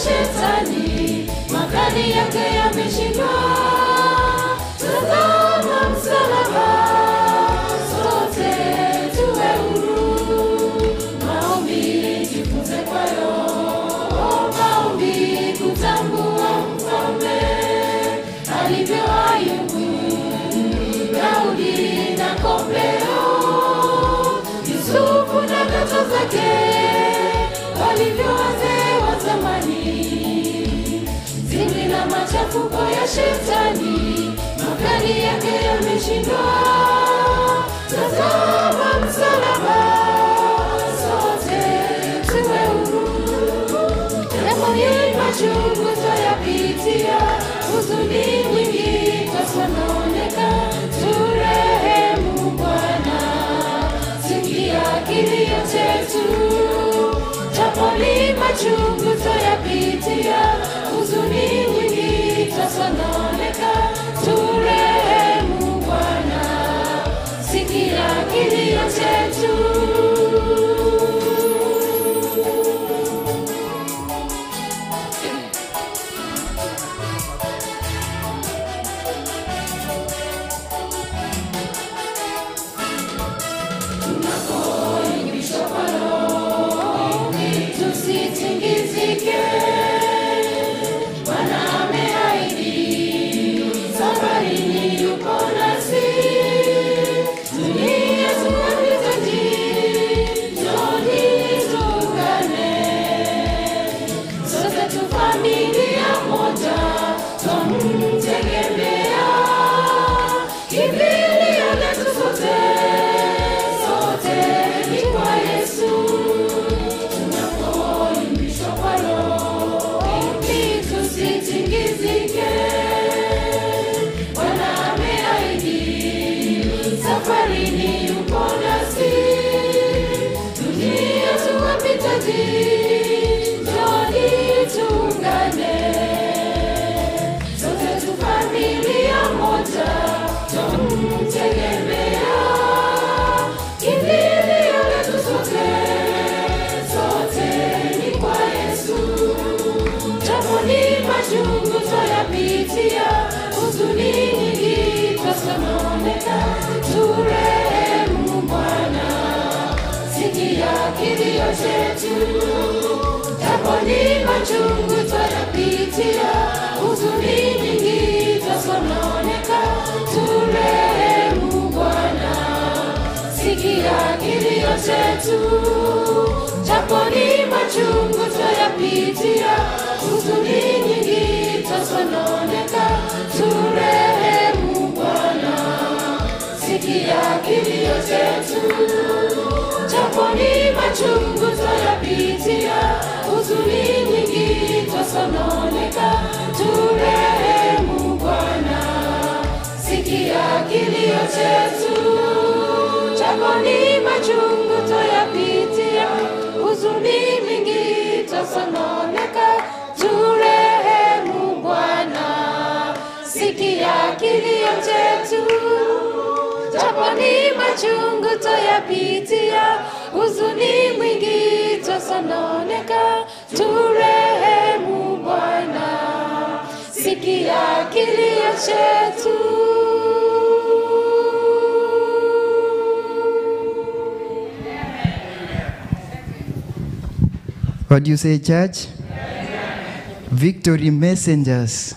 S3: shetani, makali yake yameshindwa. Tazama msalaba, sote tuwe huru. Maombi jifunze kwayo, maombi kutambua mfalme alivyo Ayubu, Daudi na kombeo, Yusufu na ndoto zake, walivyo wazee wa zamani. Zimri na machafuko ya shetani, makali yake yameshindwa. Tazama msalaba, sote tuwe huru. Japo ni machungu twayapitia, huzuni nyingi twasononeka, turehemu Bwana, sikia kilio chetu. Japo ni machungu twayapitia, huzuni nyingi twasononeka, turehemu Bwana, sikia kilio chetu. Tunapoimbishwa kwa Roho, tusitingizike. Bwana ameahidi, safarini yupo nasi. Dunia tunahitaji, njooni tuungane. Sote tu familia moja, twamtegemea. Kimbilio letu sote, sote ni kwa Yesu. Tunapoimbishwa kwa Roho, ili tusitingizike. Bwana ameahidi, safarini yupo nasi. Dunia tuwapitaji, njooni tuungane. Sote tu familia moja, twamtegemea. Kimbilio letu sote, sote ni kwa Yesu. Japo ni machungu twayapitia, huzuni nyingi twasononeka, turehemu Bwana, sikia kilio chetu. Japo ni machungu twayapitia, huzuni nyingi twasononeka, turehemu Bwana, sikia kilio chetu. Japo ni machungu twayapitia, huzuni nyingi twasononeka, turehemu Bwana, sikia kilio chetu. Japo ni machungu twayapitia, huzuni nyingi twasononeka, turehemu Bwana, sikia kilio chetu. Japo ni machungu twayapitia, huzuni mingi twasononeka, turehemu Bwana, sikia kilio chetu. Japo ni machungu twayapitia, huzuni mwingi twasononeka, turehemu Bwana, sikia kilio chetu.
S5: What do you say, church? Victory messengers.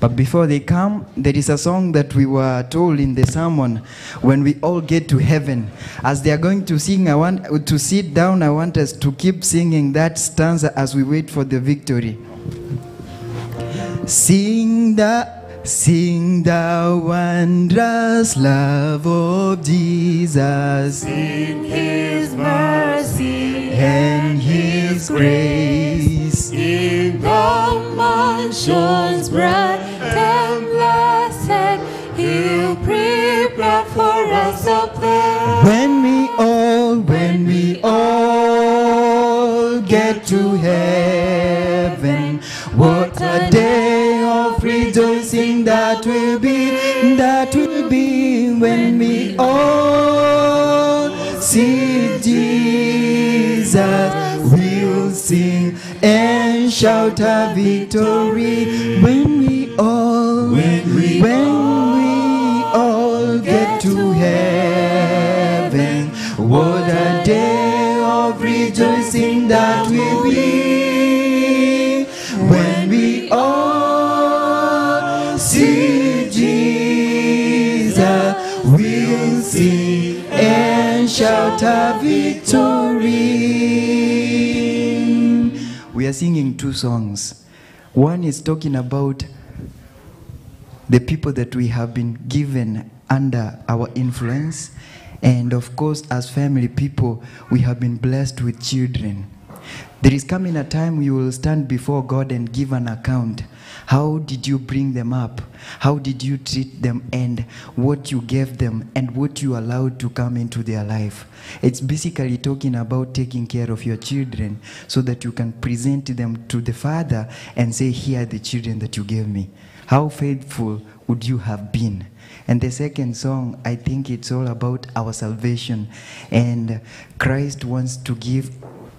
S5: But before they come, there is a song that we were told in the sermon when we all get to heaven. As they are going to sing, I want to sit down. I want us to keep singing that stanza as we wait for the victory. Sing the wondrous love of Jesus.
S4: Sing his mercy
S5: and his grace.
S4: In the mansions bright
S3: and blessed, he'll prepare for us a place.
S5: When we all get to heaven, what a day of rejoicing that will be when we all see Jesus. We'll sing and shout a victory when we all, when we all get to heaven. What a day of rejoicing that will be when we all see Jesus. We'll sing and shout a victory. We are singing two songs. One is talking about the people that we have been given under our influence. And of course, as family people, we have been blessed with children. There is coming a time you will stand before God and give an account. How did you bring them up? How did you treat them, and what you gave them and what you allowed to come into their life? It's basically talking about taking care of your children so that you can present them to the Father and say, here are the children that you gave me. How faithful would you have been? And the second song, I think it's all about our salvation. And Christ wants to give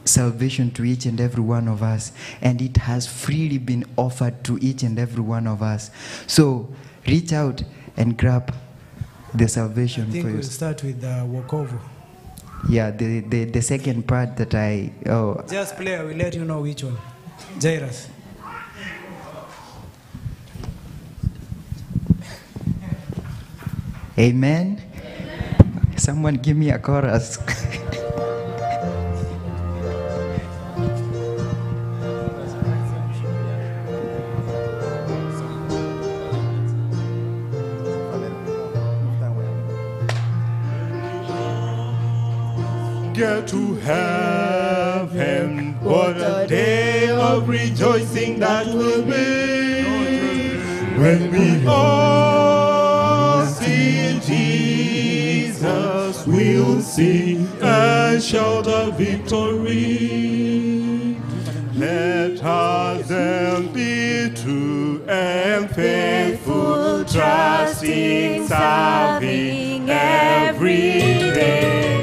S5: salvation to each and every one of us, and it has freely been offered to each and every one of us. So reach out and grab the salvation
S7: I think
S5: for
S7: we'll
S5: yourself.
S7: start with Wokovu.
S5: Yeah, the second part that I... Oh.
S7: Just play, I will let you know which one. Jairus.
S5: Amen. Someone give me a chorus.
S8: Get to heaven, what a day of rejoicing that will be when we all see Jesus, we'll sing and shout a victory. Let us then be true and faithful, trusting, serving every day.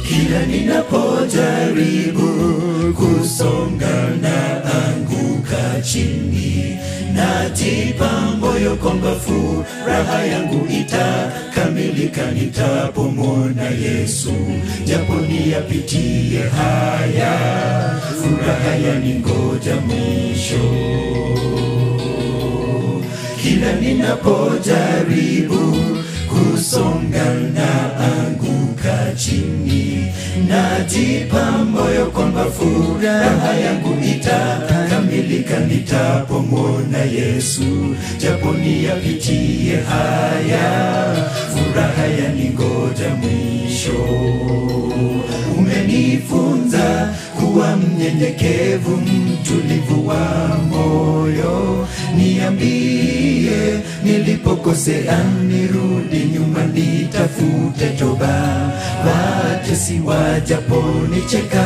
S4: Kila ninapojaribu kusonga na anguka chini, najipa moyo kwamba furaha yangu itakamilika nitapomwona Yesu. Japo niyapitie haya, furaha yaningoja mwisho. Kila ninapojaribu kusonga na anguka chini, najipa moyo kwamba furaha yangu itakamilika nitapomwona Yesu. Japo niyapitie haya, furaha yaningoja mwisho. Umenifunza kuwa mnyenyekevu, mtulivu wa moyo. Niambie nilipokosea, nirudi nyuma, nitafute toba. Watesi wajaponicheka,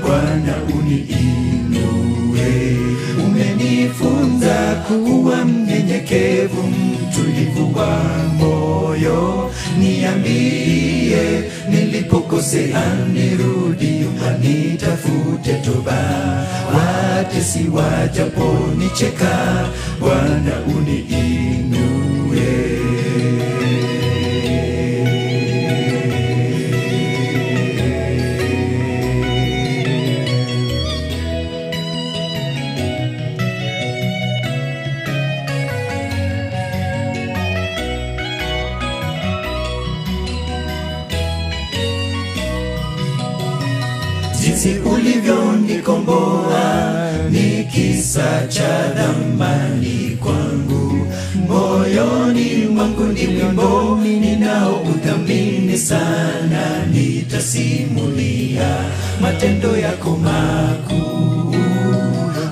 S4: Bwana uniinue. Umenifunza kuwa mnyenyekevu, mtulivu wa moyo. Niambie nilipokosea, nirudi nyuma, nitafute toba. Watesi wajaponicheka, Bwana uniinue. Jinsi ulivyonikomboa ni kisa cha thamani kwangu, moyoni mwangu ni wimbo ninaouthamini. ninaouthamini sana, nitasimulia matendo yako makuu.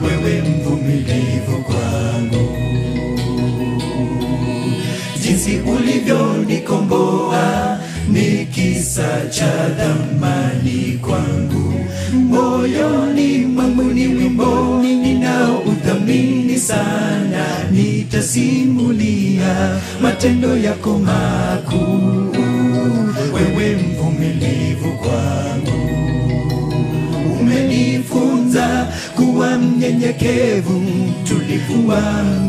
S4: Wewe mvumilivu kwangu, jinsi ulivyonikomboa ni kisa cha thamani kwangu. Moyoni mwangu ni wimbo ninaouthamini sana, nitasimulia matendo yako makuu. Wewe mvumilivu kwangu, umenifunza kuwa mnyenyekevu, mtulivu wa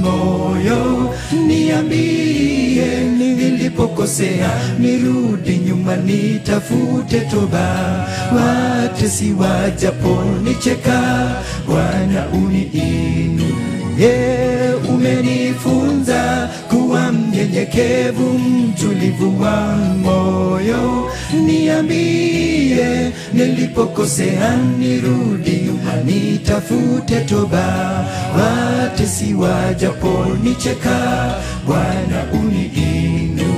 S4: moyo. Niambie nilipokosea, nirudi nyuma, nitafute toba. Watesi wajaponicheka, Bwana uniinue. Umenifunza kuwa mnyenyekevu, mtulivu wa moyo. Niambie nilipokosea, nirudi nyuma, nitafute toba. Watesi wajaponicheka, Bwana uniinue.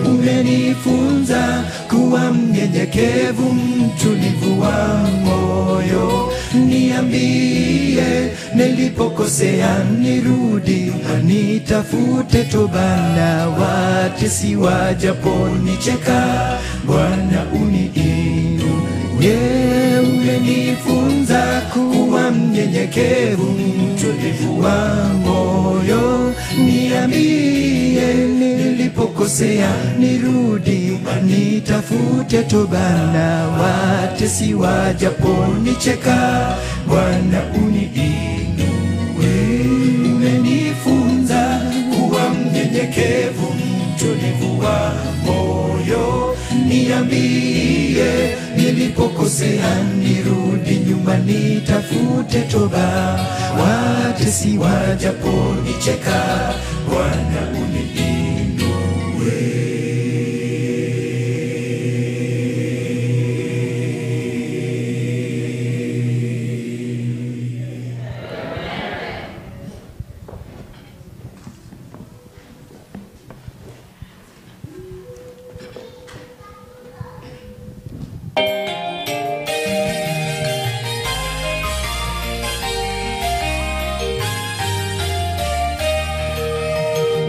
S4: Umenifunza kuwa mnyenyekevu, mtulivu wa moyo. Niambie nilipokosea, nirudi nitafute toba, na watesi wajaponicheka, Bwana uniinue. Umenifunza kuwa mnyenyekevu, mtulivu wa moyo. Niambie nilipokosea, nirudi nitafute toba, na watesi wajaponicheka, Bwana uniinue. Umenifunza kuwa mnyenyekevu, mtulivu wa moyo. Niambie nilipokosea, nirudi nyuma, nitafute toba. Watesi wajaponicheka, Bwana uniinue.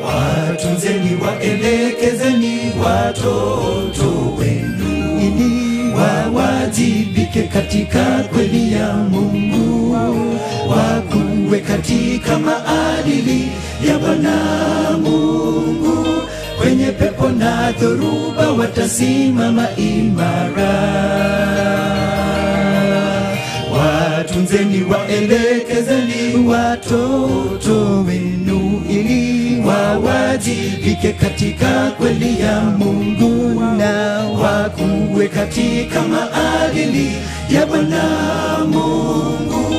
S4: Watunzeni, waelekezeni watoto wenu, ili wawajibike katika kweli ya Mungu, wakuwe katika maadili ya Bwana Mungu. Kwenye pepo na dhoruba watasimama imara. Watunzeni, waelekezeni watoto wenu, ili wawajibike katika kweli ya Mungu na wakuwe katika maadili ya Bwana Mungu.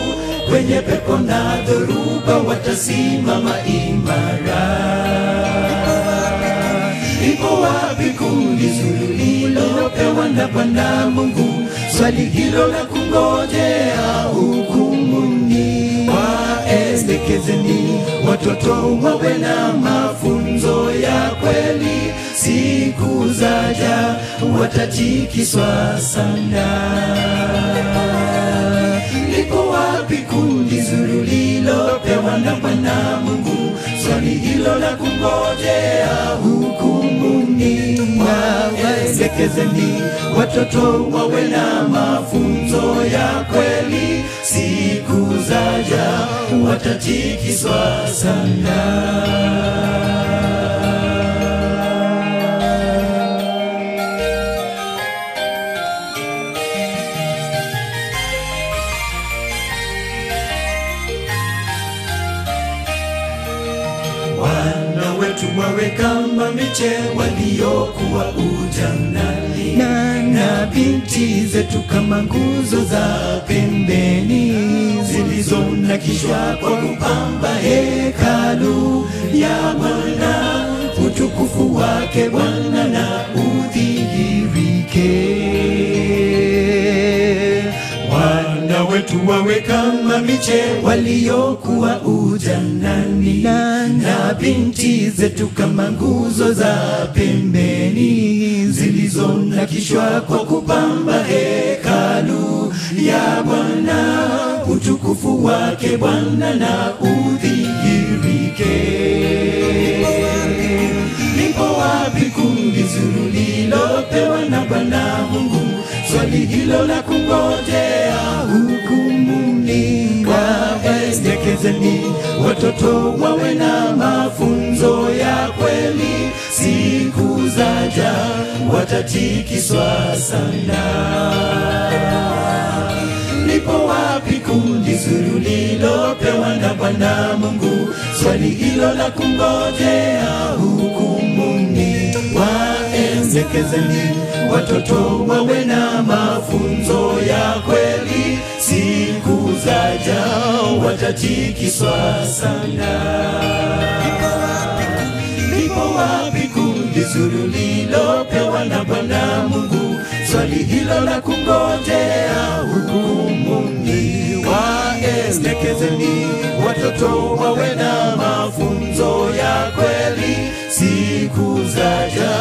S4: Kwenye pepo na dhoruba watasimama imara. Liko wapi kundi zuri lilopewa na Bwana Mungu? Swali hilo la kungojea hukumuni. Waelekezeni watoto wawe na mafunzo ya kweli, siku zaja watatikiswa sana. Liko wapi kundi zuri lilopewa na Bwana Mungu? Swali hilo la kungojea hukumuni. Waelekezeni watoto wawe na mafunzo ya kweli, siku zaja watatikiswa sana. Wana wetu wawe kama miche waliokuwa ujanani, na binti zetu kama nguzo za pembeni zilizonakishwa kwa kupamba hekalu ya Bwana. Utukufu wake Bwana na udhihirike. Wana wetu wawe kama miche waliokuwa ujanani, na binti zetu kama nguzo za pembeni. zilizonakishwa kwa kupamba hekalu ya Bwana, utukufu wake Bwana na udhihirike. Lipo wapi kundi zuri lilopewa na Bwana Mungu? Swali hilo la kungojea hukumuni. Waelekezeni watoto wawe na mafunzo ya kweli, siku zaja watatikiswa sana. Lipo wapi kundi zuri lilopewa na Bwana Mungu? Swali hilo la kungojea hukumuni. Waelekezeni watoto wawe na mafunzo ya kweli, siku zaja watatikiswa sana. Lipo wapi kundi zuri lilopewa na Bwana Mungu? Swali hilo la kungojea hukumuni. Waelekezeni watoto wawe na mafunzo ya kweli, siku zaja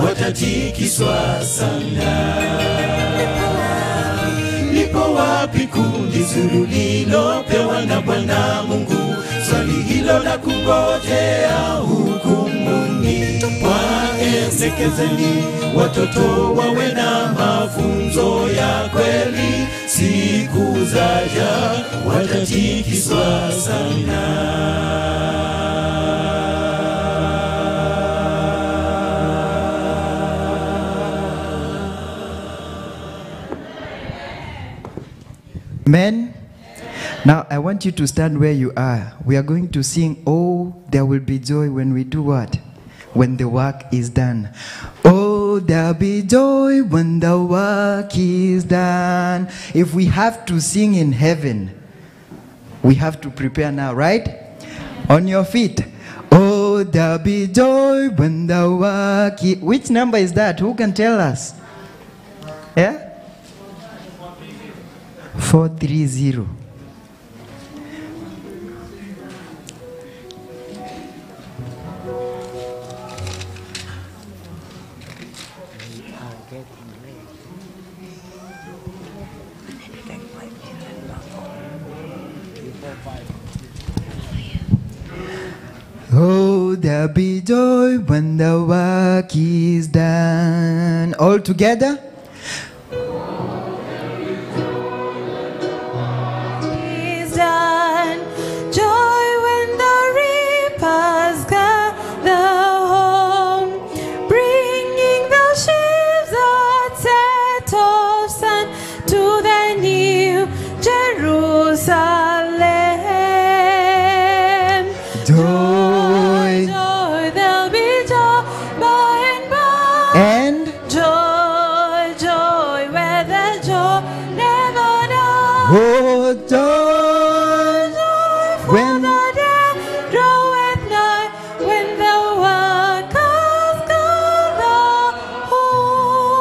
S4: watatikiswa sana. Lipo wapi kundi zuri lilopewa na Bwana Mungu? Swali hilo la kungojea hukumuni. Waelekezeni watoto wawe na mafunzo ya kweli, siku zaja watatikiswa sana.
S5: Amen. Now I want you to stand where you are. We are going to sing, Oh, there will be joy when we do what? When the work is done. Oh, there'll be joy when the work is done. If we have to sing in heaven, we have to prepare now, right? On your feet. Oh, there'll be joy when the work is... Which number is that? Who can tell us? Yeah? 430. Oh, there'll be joy when the work is done. All together?
S3: Is done. Joy when the reapers gather home, bringing the sheaves that set of sun to the new Jerusalem.
S5: Joy.
S3: Joy, there'll be joy by and by.
S5: And?
S3: Joy, joy, where the joy never dies.
S5: Oh, joy.
S3: For
S5: When
S3: the day draweth nigh, when the workers gather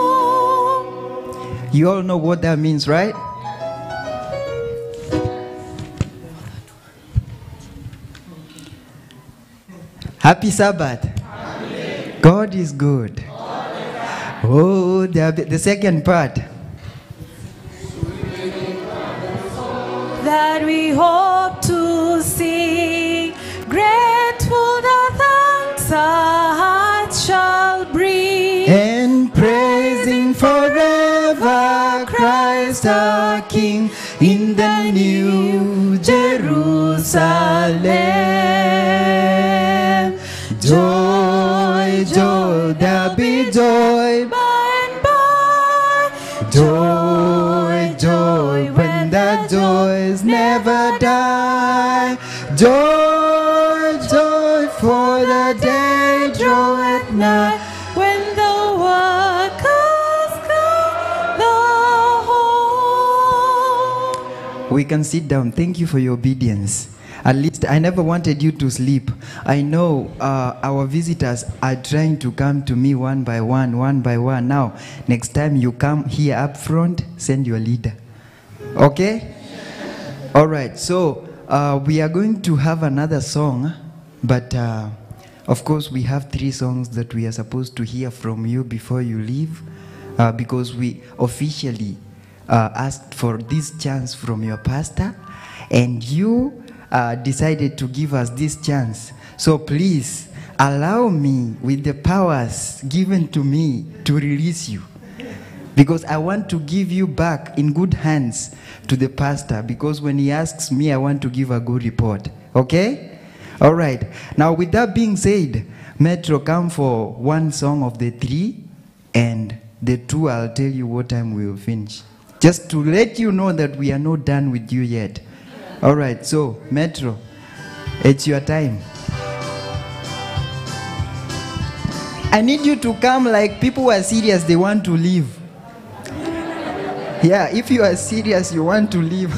S3: home.
S5: You all know what that means, right? Happy Sabbath. God is good. Oh, the second part.
S3: That we hope to see, grateful the thanks our hearts shall bring.
S5: And praising forever Christ our King in the new Jerusalem. Joy, joy, there'll be joy
S3: by and by.
S5: Joy, joy, when the joys never die. Joy, joy, for the day draweth nigh.
S3: When the workers gather home.
S5: We can sit down. Thank you for your obedience. At least I never wanted you to sleep. I know our visitors are trying to come to me one by one, one by one. Now, next time you come here up front, send your leader. Okay? All right. So we are going to have another song, but of course we have three songs that we are supposed to hear from you before you leave. because we officially asked for this chance from your pastor, and you decided to give us this chance. So please allow me, with the powers given to me, to release you. Because I want to give you back in good hands to the pastor. Because when he asks me, I want to give a good report. Okay? All right. Now, with that being said, Metro, come for one song of the three, and the two, I'll tell you what time we will finish. Just to let you know that we are not done with you yet. All right. So, Metro, it's your time. I need you to come like people who are serious, they want to leave. Yeah, if you are serious, you want to leave.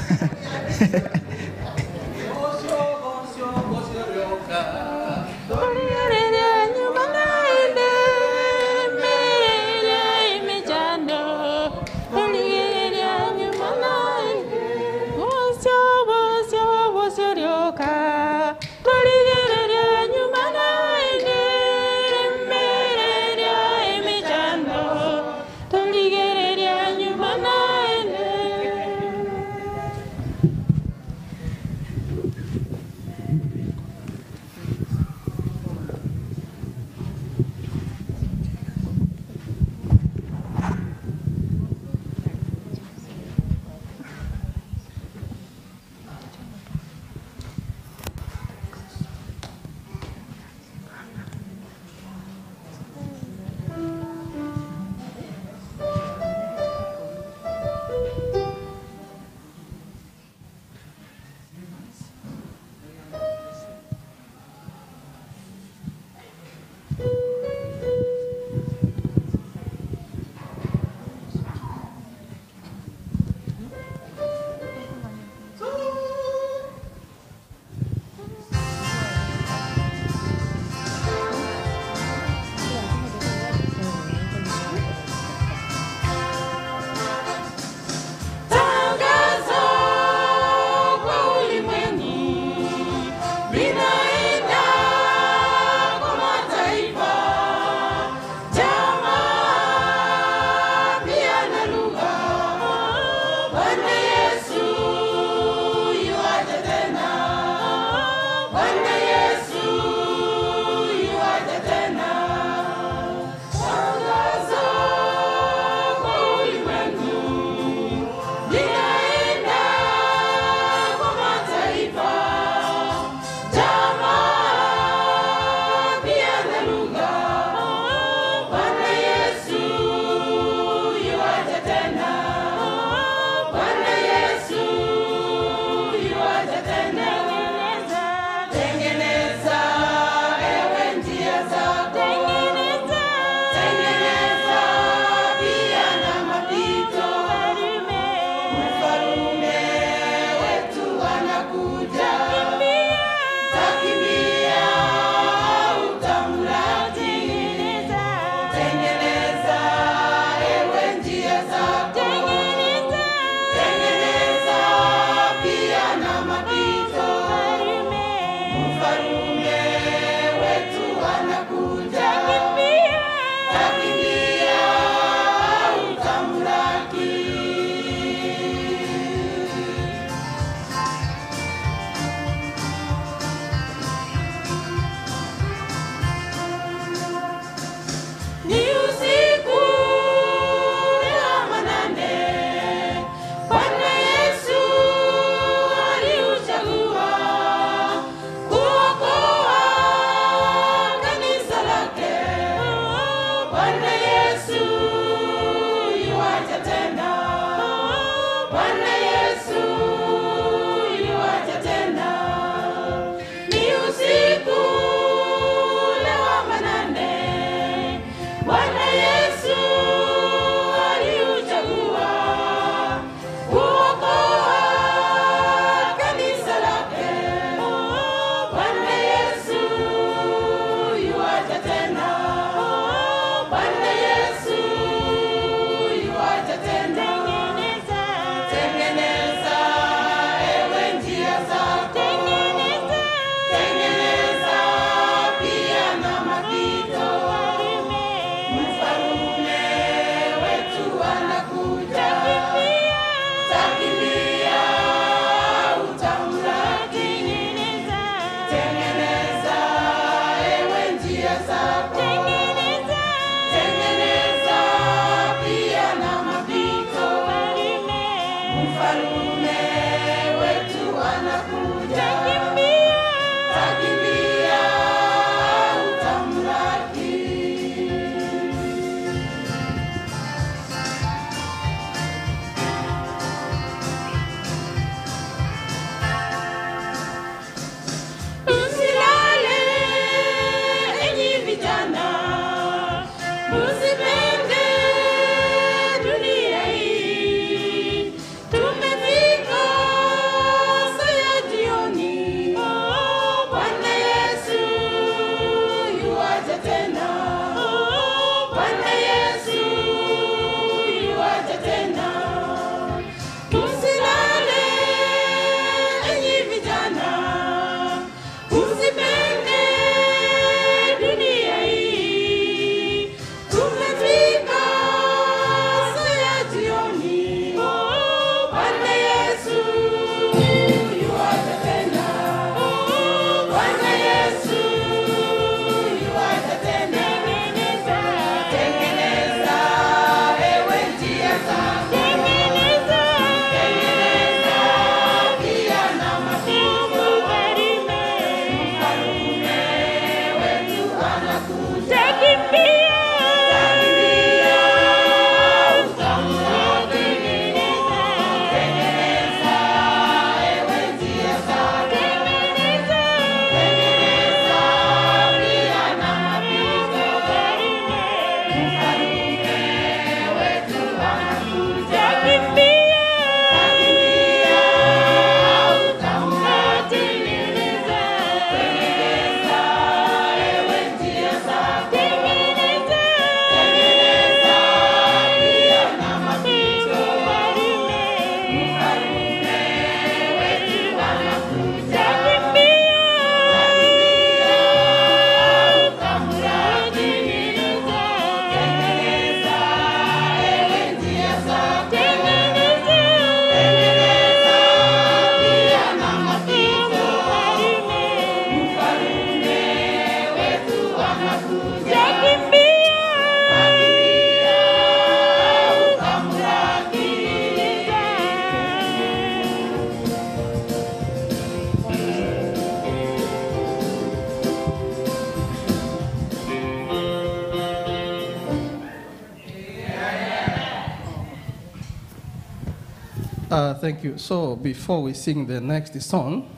S10: Thank you. So before we sing the next song,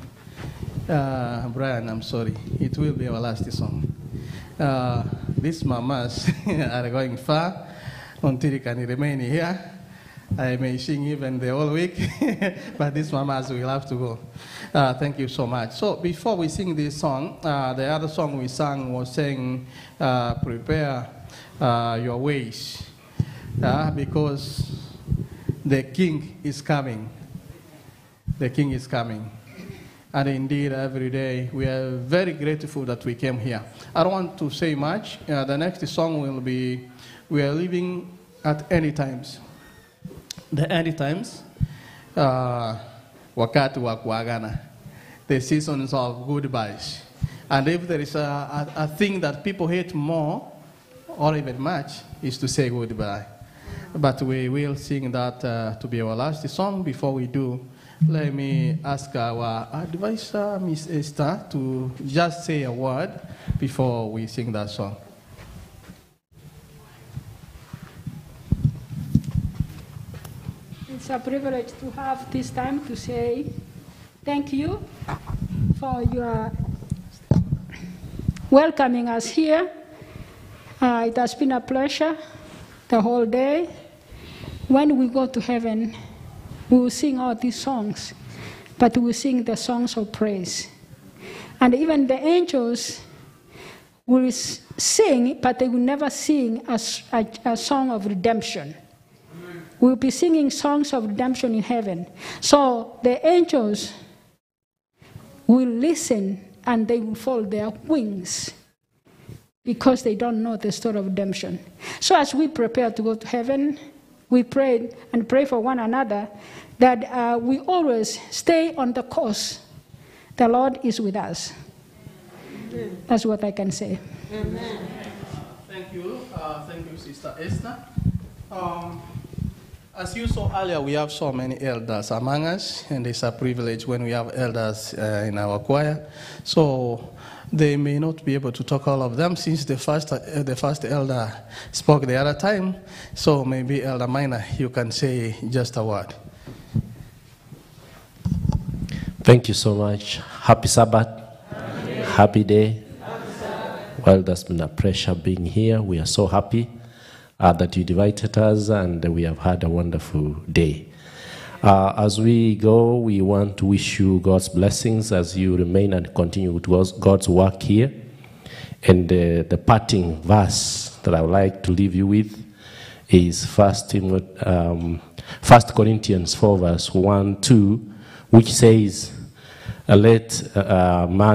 S10: Brian, I'm sorry, it will be our last song. These mamas are going far until you can remain here. I may sing even the whole week, but these mamas will have to go. Thank you so much. So before we sing this song, the other song we sang was saying, prepare your ways, because the King is coming. The King is coming. And indeed, every day, we are very grateful that we came here. I don't want to say much. The next song will be, We Are Living at Any Times. The Any Times, wakati wa kuagana, the seasons of goodbyes. And if there is a thing that people hate more, or even much, is to say goodbye. But we will sing that to be our last song. Before we do, let me ask our advisor, Miss Esther, to just say a word before we sing that song.
S11: It's a privilege to have this time to say thank you for your welcoming us here. It has been a pleasure the whole day. When we go to heaven, we will sing all these songs, but we will sing the songs of praise. And even the angels will sing, but they will never sing a song of redemption. We'll be singing songs of redemption in heaven. So the angels will listen and they will fold their wings because they don't know the story of redemption. So as we prepare to go to heaven, we pray and pray for one another that we always stay on the course. The Lord is with us.
S10: Amen.
S11: That's what I can say.
S10: Amen. Thank you. Thank you, Sister Esther. As you saw earlier, we have so many elders among us, and it's a privilege when we have elders in our choir. So they may not be able to talk all of them since the first elder spoke the other time. So maybe Elder Minor, you can say just a word.
S12: Thank you so much. Happy Sabbath. Happy day. Well, that's been a pleasure being here. We are so happy that you invited us, and we have had a wonderful day. As we go, we want to wish you God's blessings as you remain and continue with God's work here. And the parting verse that I would like to leave you with is 1 Corinthians 4, verse 1-2, which says, let man